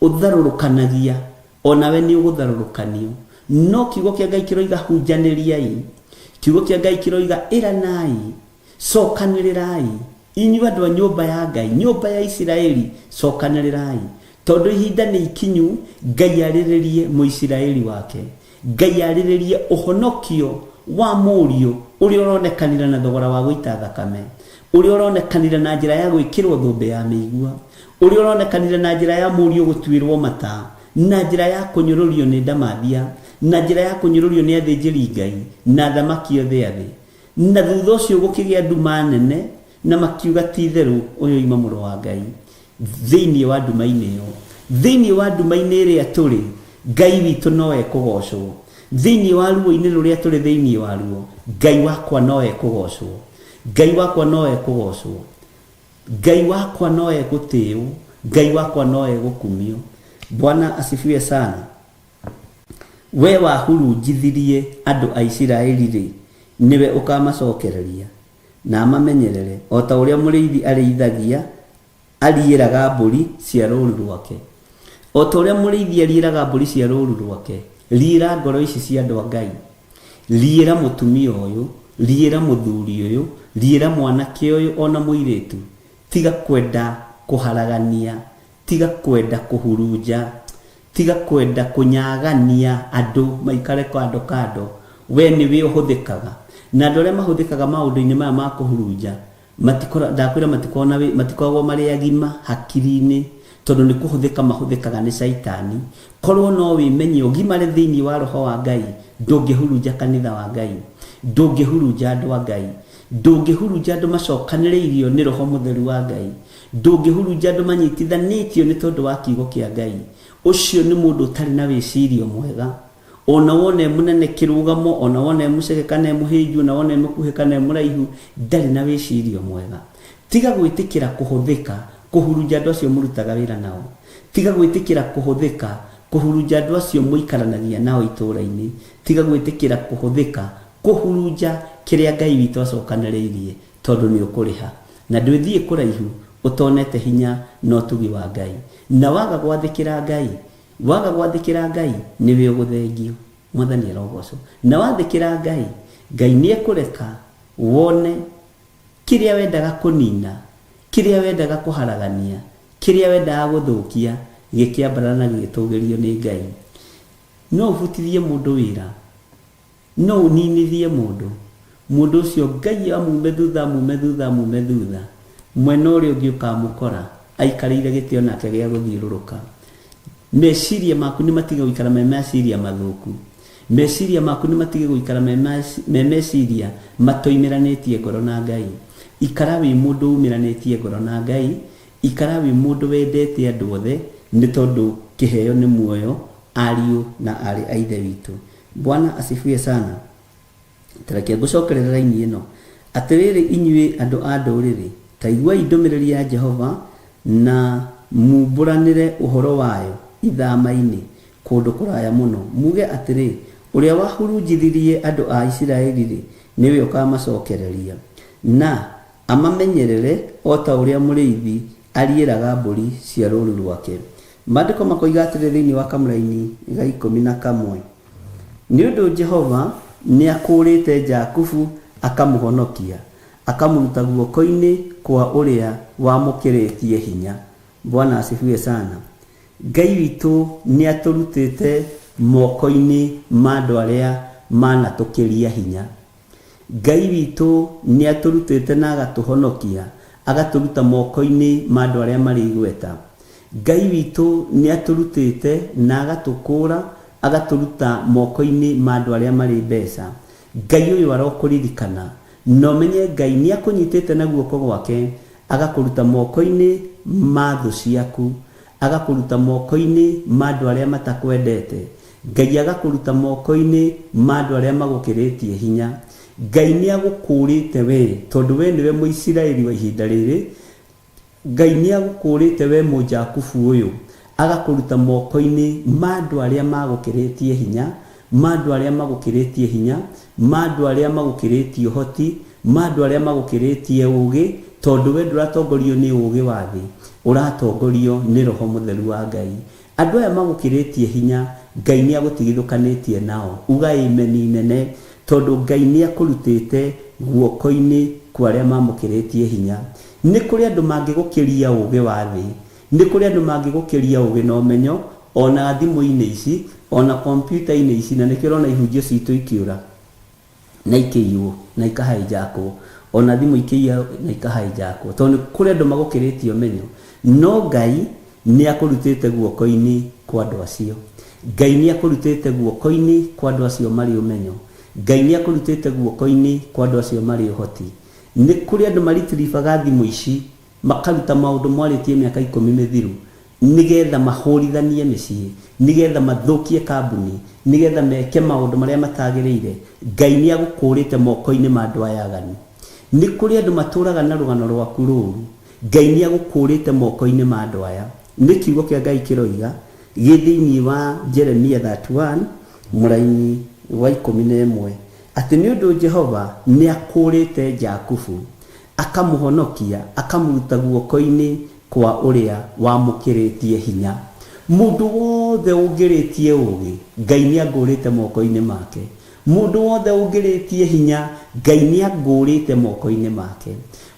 ũtharũrũkanagia onawe nĩ ũgũtharũrũkanio. No kiugo kĩa Ngai kĩroiga hunjanĩriai. Kiugo kĩa Ngai kĩroiga ĩranai, cokanĩrĩrai, inyuĩ andũ a nyũmba ya Ngai, nyũmba ya Isiraeli, cokanĩrĩrai. Tondũ ihinda nĩ ikinyu Ngai arĩrĩrie Mũisiraeli wake. Ngai arĩrĩrie ũhonokio wa mũriũ ũrĩa ũronekanire na thogora wa gũita thakame, ũrĩa ũronekanire na njĩra ya gwĩkĩrwo thũmbĩ ya mĩigua, ũrĩa ũronekanire na njĩra ya mũriũ gũtuĩrwo mata, na njĩra ya kũnyũrũrio nĩ ndamathia, na njĩra ya kũnyũrũrio nĩ athĩnjĩri Ngai na athamaki othe a thĩ. Na thutha ũcio gũkĩgĩa nduma nene, Na makiuga ti itherũ ũyũ oima mũrũ wa Ngai. Thĩinĩ wa nduma-inĩ ĩyo, thĩinĩ wa nduma-inĩ ĩrĩa tũrĩ, Ngai witũ no ekũgocwo. Thĩinĩ wa ruo-inĩ rũrĩa tũrĩ thĩinĩ waruo, Ngai wakwa no ekũgocwo. Ngai wakwa no ekũgocwo. Ngai wakwa no egũtĩo. Ngai wakwa no egũkumio. Bwana asifiwe sana. We wahurunjithirie andũ a Isiraeli-rĩ, nĩwe ũkamacokereria, na amamenyerere, o ta ũrĩa mũrĩithi arĩithagia, ariĩraga mbũri cia rũũru rwake. O ta ũrĩa mũrĩithi ariĩraga mbũri cia rũũru rwake, riĩra ngoro ici cia andũ a Ngai. Riĩra mũtumia ũyũ, riĩra mũthuri ũyũ, riĩra mwanake ũyũ ona mũirĩtu. Tiga kwenda kũharagania, tiga kwenda kũhurunja, tiga kwenda kũnyagania andũ maikare kando kando. We nĩwe ũhũthĩkaga. Na andũ arĩa mahũthĩkaga maũndũ-inĩ maya ma kũhurunja, matikora, ndakwĩra matikoragwo na matikoragwo marĩ agima hakiri-inĩ, tondũ nĩ kũhũthĩka mahũthĩkaga nĩ caitani. Korwo no wĩmenye ũgimare thĩinĩ wa roho wa Ngai, ndũngĩhurunja kanitha wa Ngai, ndũngĩhurunja andũ a Ngai, ndũngĩhurunja andũ macokanĩrĩirio nĩ roho mũtheru wa Ngai, ndũngĩhurunja andũ manyitithanĩtio nĩ tondũ wa kiugo kĩa Ngai. Ũcio nĩ mũndũ ũtarĩ na wĩcirio mwega. Ona wona e mũnene kĩrũgamo, ona wona e mũceke kana e mũhĩnju, ona wona e mũkuhĩ kana e mũraihu, ndarĩ na wĩcirio mwega. Tiga gwĩtĩkĩra kũhũthĩka kũhurunja andũ acio mũrutaga wĩra nao. Tiga gwĩtĩkĩra kũhũthĩka kũhurunja andũ acio mũikaranagia nao itũũra-inĩ. Tiga gwĩtĩkĩra kũhũthĩka kũhurunja kĩrĩa Ngai witũ acokanĩrĩirie, tondũ nĩ ũkũrĩha. Na ndwĩthiĩ kũraihu ũtonete hinya na ũtugi wa Ngai. Na waga gwathĩkĩra Ngai, waga gwathĩkĩra Ngai, nĩwe ũgũthengio. Mwathani arogocwo. Na wathĩkĩra Ngai, Ngai nĩ ekũreka wone kĩrĩa wendaga kũnina, kĩrĩa wendaga kũharagania, kĩrĩa wendaga gũthũkia, gĩkĩambarara na gĩgĩtũgĩrio nĩ Ngai. No ũbutithie mũndũ wĩra, no ũninithie mũndũ, mũndũ ũcio Ngai amume thutha, amume thutha, amume thutha, mwena ũrĩa ũngĩ ũkamũkora aikarĩire gĩtĩ onake gĩa gũthiũrũrũka. Meciria maku nĩ matige gũikara me meciria mathũku. Meciria maku nĩ matige gũikara me meciria matoimĩranĩtie ngoro na Ngai. Ikara wĩ mũndũ umĩranĩtie ngoro na Ngai, ikara wĩ mũndũ wendete andũ othe, nĩ tondũ kĩheo nĩ muoyo, ariũ na aarĩ a Ithe witũ. Bwana asifiwe sana. Ta reke ngũcokerere raini ĩno. Atĩrĩrĩ inyuĩ andũ a ndũrĩrĩ, ta iguai ndũmĩrĩri ya Jehova, na mumbũranĩre ũhoro wayo ithama-inĩ kũndũ kũraya mũno, muuge atĩrĩ, Ũrĩa wahurunjithirie andũ a Isiraeli-rĩ, nĩwe ũkamacokereria, na amamenyerere o ta ũrĩa mũrĩithi ariĩraga mbũri cia rũũru rwake. Maandĩko makoiga atĩrĩ thĩinĩ wa kamũraini ga 11, Nĩ ũndũ Jehova nĩakũũrĩte Jakubu akamũhonokia, akamũruta guoko-inĩ kwa ũrĩa wamũkĩrĩtie hinya. Bwana asifiwe sana. Ngai witũ nĩatũrutĩte moko-inĩ ma andũ arĩa manatũkĩria hinya. Ngai witũ nĩatũrutĩte na agatũhonokia, agatũruta moko-inĩ ma andũ arĩa marĩ igweta. Ngai witũ nĩatũrutĩte na agatũkũũra, agatũruta moko-inĩ ma andũ arĩa marĩ mbeca. Ngai ũyũ arokũririkana, na ũmenye Ngai nĩakũnyitĩte na guoko gwake, agakũruta moko-inĩ ma thũ ciaku, agakũruta moko-inĩ ma andũ arĩa matakwendete, Ngai agakũruta moko-inĩ ma andũ arĩa magũkĩrĩtie hinya. Ngai nĩagũkũũrĩte wee, tondũ wee nĩwe Mũisiraeli wa ihinda rĩrĩ, Ngai nĩagũkũũrĩte wee Mũjakubu ũyũ, agakũruta moko-inĩ ma andũ arĩa magũkĩrĩtie hinya, ma andũ arĩa magũkĩrĩtie hinya, ma andũ arĩa magũkĩrĩtie ũhoti, ma andũ arĩa magũkĩrĩtie ũũgĩ, tondũ wee ndũratongorio nĩ ũũgĩ wa thĩ, ũratongorio nĩ Roho Mũtheru wa Ngai. Andũ aya magũkĩrĩtie hinya, Ngai nĩagũtigithũkanĩtie nao. Uga ĩmeni nene, tondũ Ngai nĩakũrutĩte guoko-inĩ kwa arĩa mamũkĩrĩtie hinya. Nĩ kũrĩ andũ mangĩgũkĩria ũũgĩ wa thĩ, nĩ kũrĩ andũ mangĩgũkĩria ũũgĩ na ũmenyo, ona thimũ-inĩ ici, ona kompiuta-inĩ ici, na nĩkĩo ũrona ihunjio citũ ikĩũra na ikĩiywo na ikahijackwo, ona thimũ ikĩiya na ikahijackwo, tondũ nĩ kũrĩ andũ magũkĩrĩtie ũmenyo. No Ngai nĩ akũrutĩte guoko-inĩ kwa andũ acio. Ngai nĩ akũrutĩte guoko-inĩ kwa andũ acio marĩ ũmenyo. Ngai nĩ akũrutĩte guoko-inĩ kwa andũ acio marĩ ũhoti. Nĩ kũrĩ andũ maritiribaga thimũ ici makaruta maũndũ mwarĩtie mĩaka ikũmi mĩthiru nĩgetha mahũrithanie mĩciĩ, nĩgetha mathũkie kambuni, nĩgetha meke maũndũ marĩa matagĩrĩire. Ngai nĩ agũkũrĩte moko-inĩ ma andũ aya aganu. Nĩ kũrĩ andũ matũraga na rũgano rwaku rũru. Ngai nĩ agũkũrĩte moko-inĩ ma andũ aya. Nĩ kiugo kĩa Ngai kĩroiga gĩ thĩinĩ wa Jeremia 31 mũraini wa 11 atĩ nĩ ũndũ Jehova nĩ akũrĩte Jakubu akamũhonokia akamũruta guoko-inĩ kwa ũrĩa wamũkĩrĩtie hinya. Mũndũ wothe ũngĩrĩtie ũgĩ, Ngai nĩ angũrĩte moko-inĩ make. Mũndũ wothe ũngĩrĩtie hinya, Ngai nĩ angũrĩte moko-inĩ make.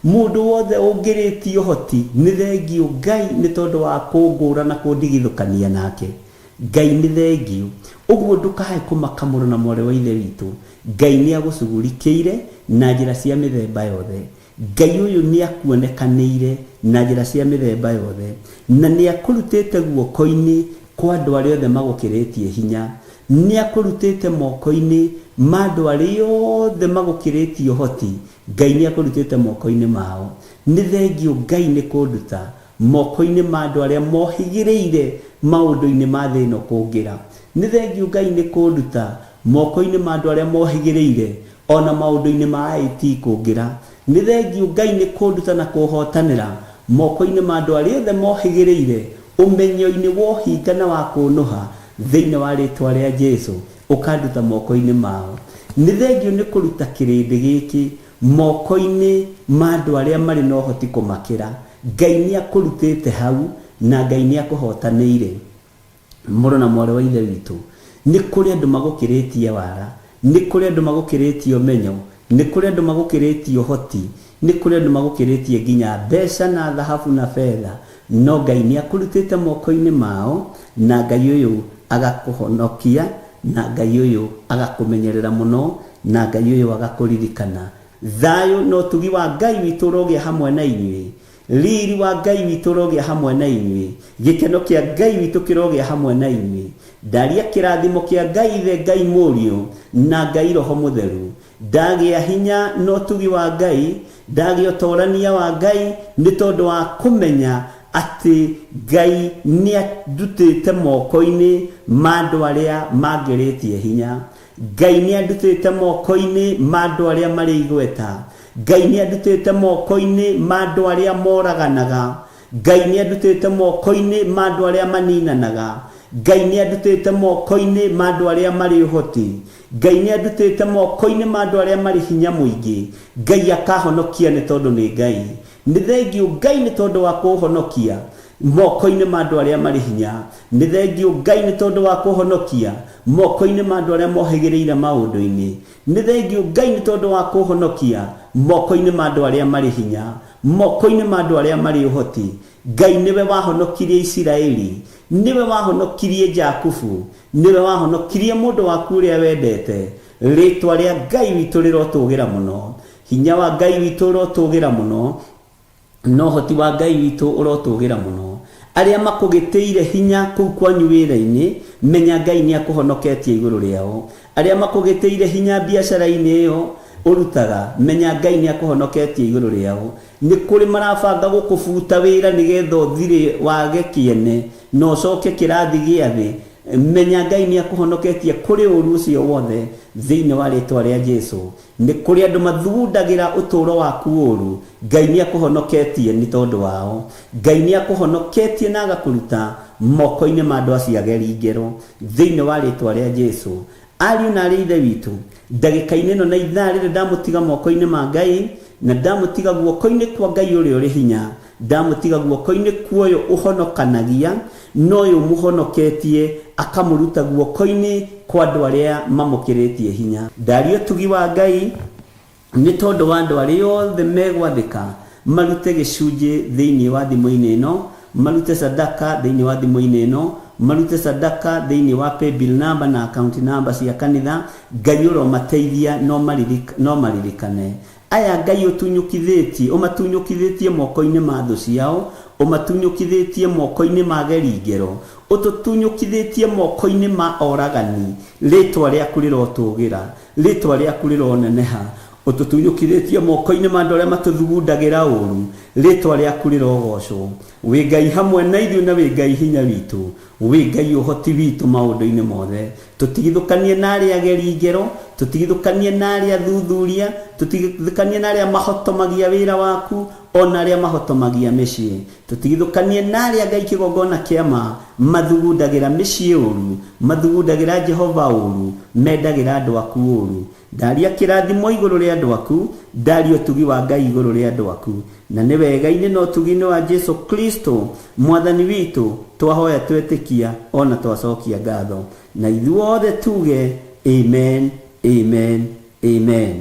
Mũndũ wothe ũngĩrĩtie ũhoti, nĩ thengiũ Ngai nĩ tondũ wa kũngũra na kũndigithũkania nake. Ngai nĩ thengiũ. Ũguo ndũkae kũmaka mũrũ na mwarĩ wa Ithe witũ. Ngai nĩ agũcugurikĩire na njĩra cia mĩthemba yothe. Ngai ũyũ nĩ akuonekanĩire na njĩra cia mĩthemba yothe, na nĩ akũrutĩte guoko-inĩ kwa andũ arĩa othe magũkĩrĩtie hinya. Nĩ akũrutĩte moko-inĩ ma andũ arĩa othe magũkĩrĩtie ũhoti. Ngai nĩ akũrutĩte moko-inĩ mao. Nĩ thengiũ Ngai nĩ kũnduta moko-inĩ ma andũ arĩa mohĩgĩrĩire maũndũ-inĩ ma thĩ ĩno kũngĩra. Nĩ thengiũ Ngai nĩ kũnduta moko-inĩ ma andũ arĩa mohĩgĩrĩire ona maũndũ-inĩ ma IT kũngĩra. Nĩ thengiũ Ngai nĩ kũnduta na kũhotanĩra moko-inĩ ma andũ arĩa othe mohĩgĩrĩire ũmenyo-inĩ wa ũhinga na wa kũnũha thĩinĩ wa rĩtwa rĩa Jesu, ũkanduta moko-inĩ mao. Nĩ thengiũ nĩ kũruta kĩrĩndĩ gĩkĩ moko-inĩ ma andũ arĩa marĩ na ũhoti kũmakĩra. Ngai nĩ akũrutĩte hau na Ngai nĩ akũhotanĩire. Mũrũ na mwarĩ wa Ithe witũ, nĩ kũrĩ andũ magũkĩrĩtie wara, nĩ kũrĩ andũ magũkĩrĩtie ũmenyo, nĩ kũrĩ andũ magũkĩrĩtie ũhoti, nĩ kũrĩ andũ magũkĩrĩtie nginya mbeca na thahabu na betha, no Ngai nĩ akũrutĩte moko-inĩ mao, na Ngai ũyũ agakũhonokia, na Ngai ũyũ agakũmenyerera mũno, na Ngai ũyũ agakũririkana. Thayũ na ũtugi wa Ngai witũ ũrogĩa hamwe na inyuĩ. Riri wa Ngai witũ ũrogĩa hamwe na inyuĩ. Gĩkeno kĩa Ngai witũ kĩrogĩa hamwe na inyuĩ. Ndaria kĩrathimo kĩa Ngai Ithe, Ngai Mũriũ, na Ngai Roho Mũtheru. Ndagĩa hinya na ũtugi wa Ngai, ndagĩa ũtorania wa Ngai nĩ tondũ wa kũmenya atĩ Ngai nĩ andutĩte moko-inĩ ma andũ arĩa mangĩrĩtie hinya. Ngai nĩ andutĩte moko-inĩ ma andũ arĩa marĩ igweta. Ngai nĩ andutĩte moko-inĩ ma andũ arĩa moraganaga. Ngai nĩ andutĩte moko-inĩ ma andũ arĩa maninanaga. Ngai nĩ andutĩte moko-inĩ ma andũ arĩa marĩ ũhoti. Ngai nĩ andutĩte moko-inĩ ma andũ arĩa marĩ hinya mũingĩ. Ngai akahonokia nĩ tondũ nĩ Ngai. Nĩ thengiũ Ngai nĩ tondũ wa kũhonokia moko-inĩ ma andũ arĩa marĩ hinya. Nĩ thengiũ Ngai nĩ tondũ wa kũhonokia moko-inĩ ma andũ arĩa mohĩgĩrĩire maũndũ-inĩ. Nĩ thengiũ Ngai nĩ tondũ wa kũhonokia moko-inĩ ma andũ arĩa marĩ hinya, moko-inĩ ma andũ arĩa marĩ ũhoti. Ngai nĩwe wahonokirie Isiraeli, nĩwe wahonokirie Jakubu, nĩwe wahonokirie mũndũ waku ũrĩa wendete. Rĩtwa rĩa Ngai witũ rĩrotũgĩra mũno. Hinya wa Ngai witũ ũrotũgĩra mũno, na ũhoti wa Ngai witũ ũrotũgĩra mũno. Arĩa makũgĩtĩire hinya kũu kwanyu wĩra-inĩ, menya Ngai nĩ akũhonoketie igũrũ rĩao. Arĩa makũgĩtĩire hinya biacara-inĩ ĩyo ũrutaga, menya Ngai nĩ akũhonoketie igũrũ rĩao. Nĩ kũrĩ marabanga gũkũbuta wĩra nĩgetha ũthire wage kĩene na ũcoke kĩrathi gĩa thĩ, menya Ngai nĩ akũhonoketie kũrĩ ũru ũcio wothe thĩinĩ wa rĩtwa rĩa Jesu. Nĩ kũrĩ andũ mathugundagĩra ũtũũro waku ũru, Ngai nĩ akũhonoketie nĩ tondũ wao. Ngai nĩ akũhonoketie na agakũruta moko-inĩ ma andũ acio ageri ngero thĩinĩ wa rĩtwa rĩa Jesu. Ariũ na arĩ Ithe witũ, ndagĩka-inĩ ĩno na ithaa rĩrĩ ndamũtiga moko-inĩ ma Ngai, na ndamũtiga guoko-inĩ kwa Ngai ũrĩa ũrĩ hinya, ndamũtiga guoko-inĩ kwa ũyũ ũhonokanagia, na ũyũ ũmũhonoketie akamũruta guoko-inĩ kwa andũ arĩa mamũkĩrĩtie hinya. Ndaria ũtugi wa Ngai nĩ tondũ wa andũ arĩa othe megwathĩka marute gĩcunjĩ thĩinĩ wa thimũ-inĩ ĩno, marute sadaka thĩinĩ wa thimũ-inĩ ĩno, marute sadaka thĩinĩ wa paybill number na account number cia kanitha. Ngai ũromateithia no maririkane. Aya Ngai ũtunyũkithĩtie, ũmatunyũkithĩtie moko-inĩ ma thũ ciao, ũmatunyũkithĩtie moko-inĩ ma geringero, ũtũtunyũkithĩtie moko-inĩ ma oragani. Rĩtwa rĩaku rĩrotũgĩra, rĩtwa rĩaku rĩroneneha. Ũtũtunyũkithĩtie moko-inĩ ma andũ arĩa matũthugundagĩra ũũru. Rĩtwa rĩaku rĩrogocwo. Wĩ Ngai hamwe na ithuĩ na wĩ Ngai hinya witũ. Wĩ Ngai ũhoti witũ maũndũ-inĩ mothe. Tũtigithũkanie na arĩa ageri ngero, tũtigithũkanie na arĩa athuthuria, tũtigithũkanie na arĩa mahotomagia wĩra waku, ona arĩa mahotomagia mĩciĩ. Tũtigithũkanie na arĩa Ngai kĩgongona kĩa ma mathugundagĩra mĩciĩ ũũru, mathugundagĩra Jehova ũũru, mendagĩra andũ aku ũũru. Ndaria kĩrathimo igũrũ rĩa andũ aku, ndaria ũtugi wa Ngai igũrũ rĩa andũ aku. Na nĩ wega-inĩ na ũtugi-inĩ wa Jesu Kristo Mwathani witũ twahoya twetĩkia ona twacokia ngatho. Na ithuothe tuge amen, amen, amen.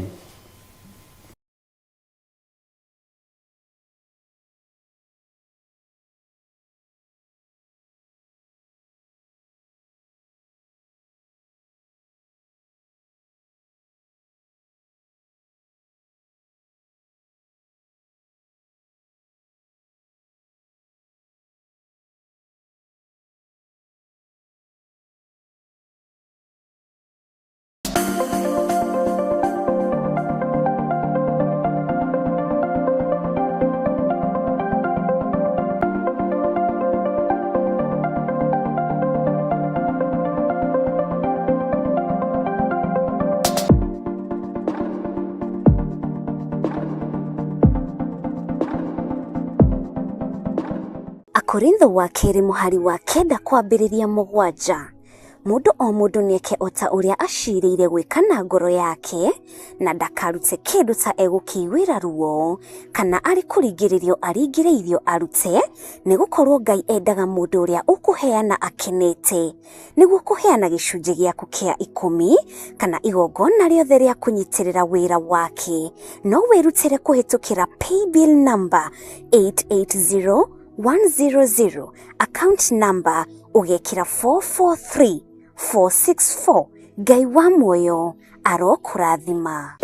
Akorintho wa kerĩ mũhari wa kenda kwambĩrĩria mũgwanja. Mũndũ o mũndũ nĩeke o ta ũrĩa aciirĩire gwĩka na ngoro yake, na ndakarute kĩndũ ta egũkĩiguĩra ruo, kana arĩ kũringĩrĩrio aringĩrĩirio arute, nĩgũkorwo Ngai endaga mũndũ ũrĩa ũkũheana akenete. Nĩguo kũheana gĩcunjĩ gĩaku kĩa ikũmi, kana igongona rĩothe rĩa kũnyitĩrĩra wĩra wake, no wĩrutĩre kũhĩtũkĩra paybill number 880100, account number ũgekĩra 443464. Ngai wa muoyo arokũrathima.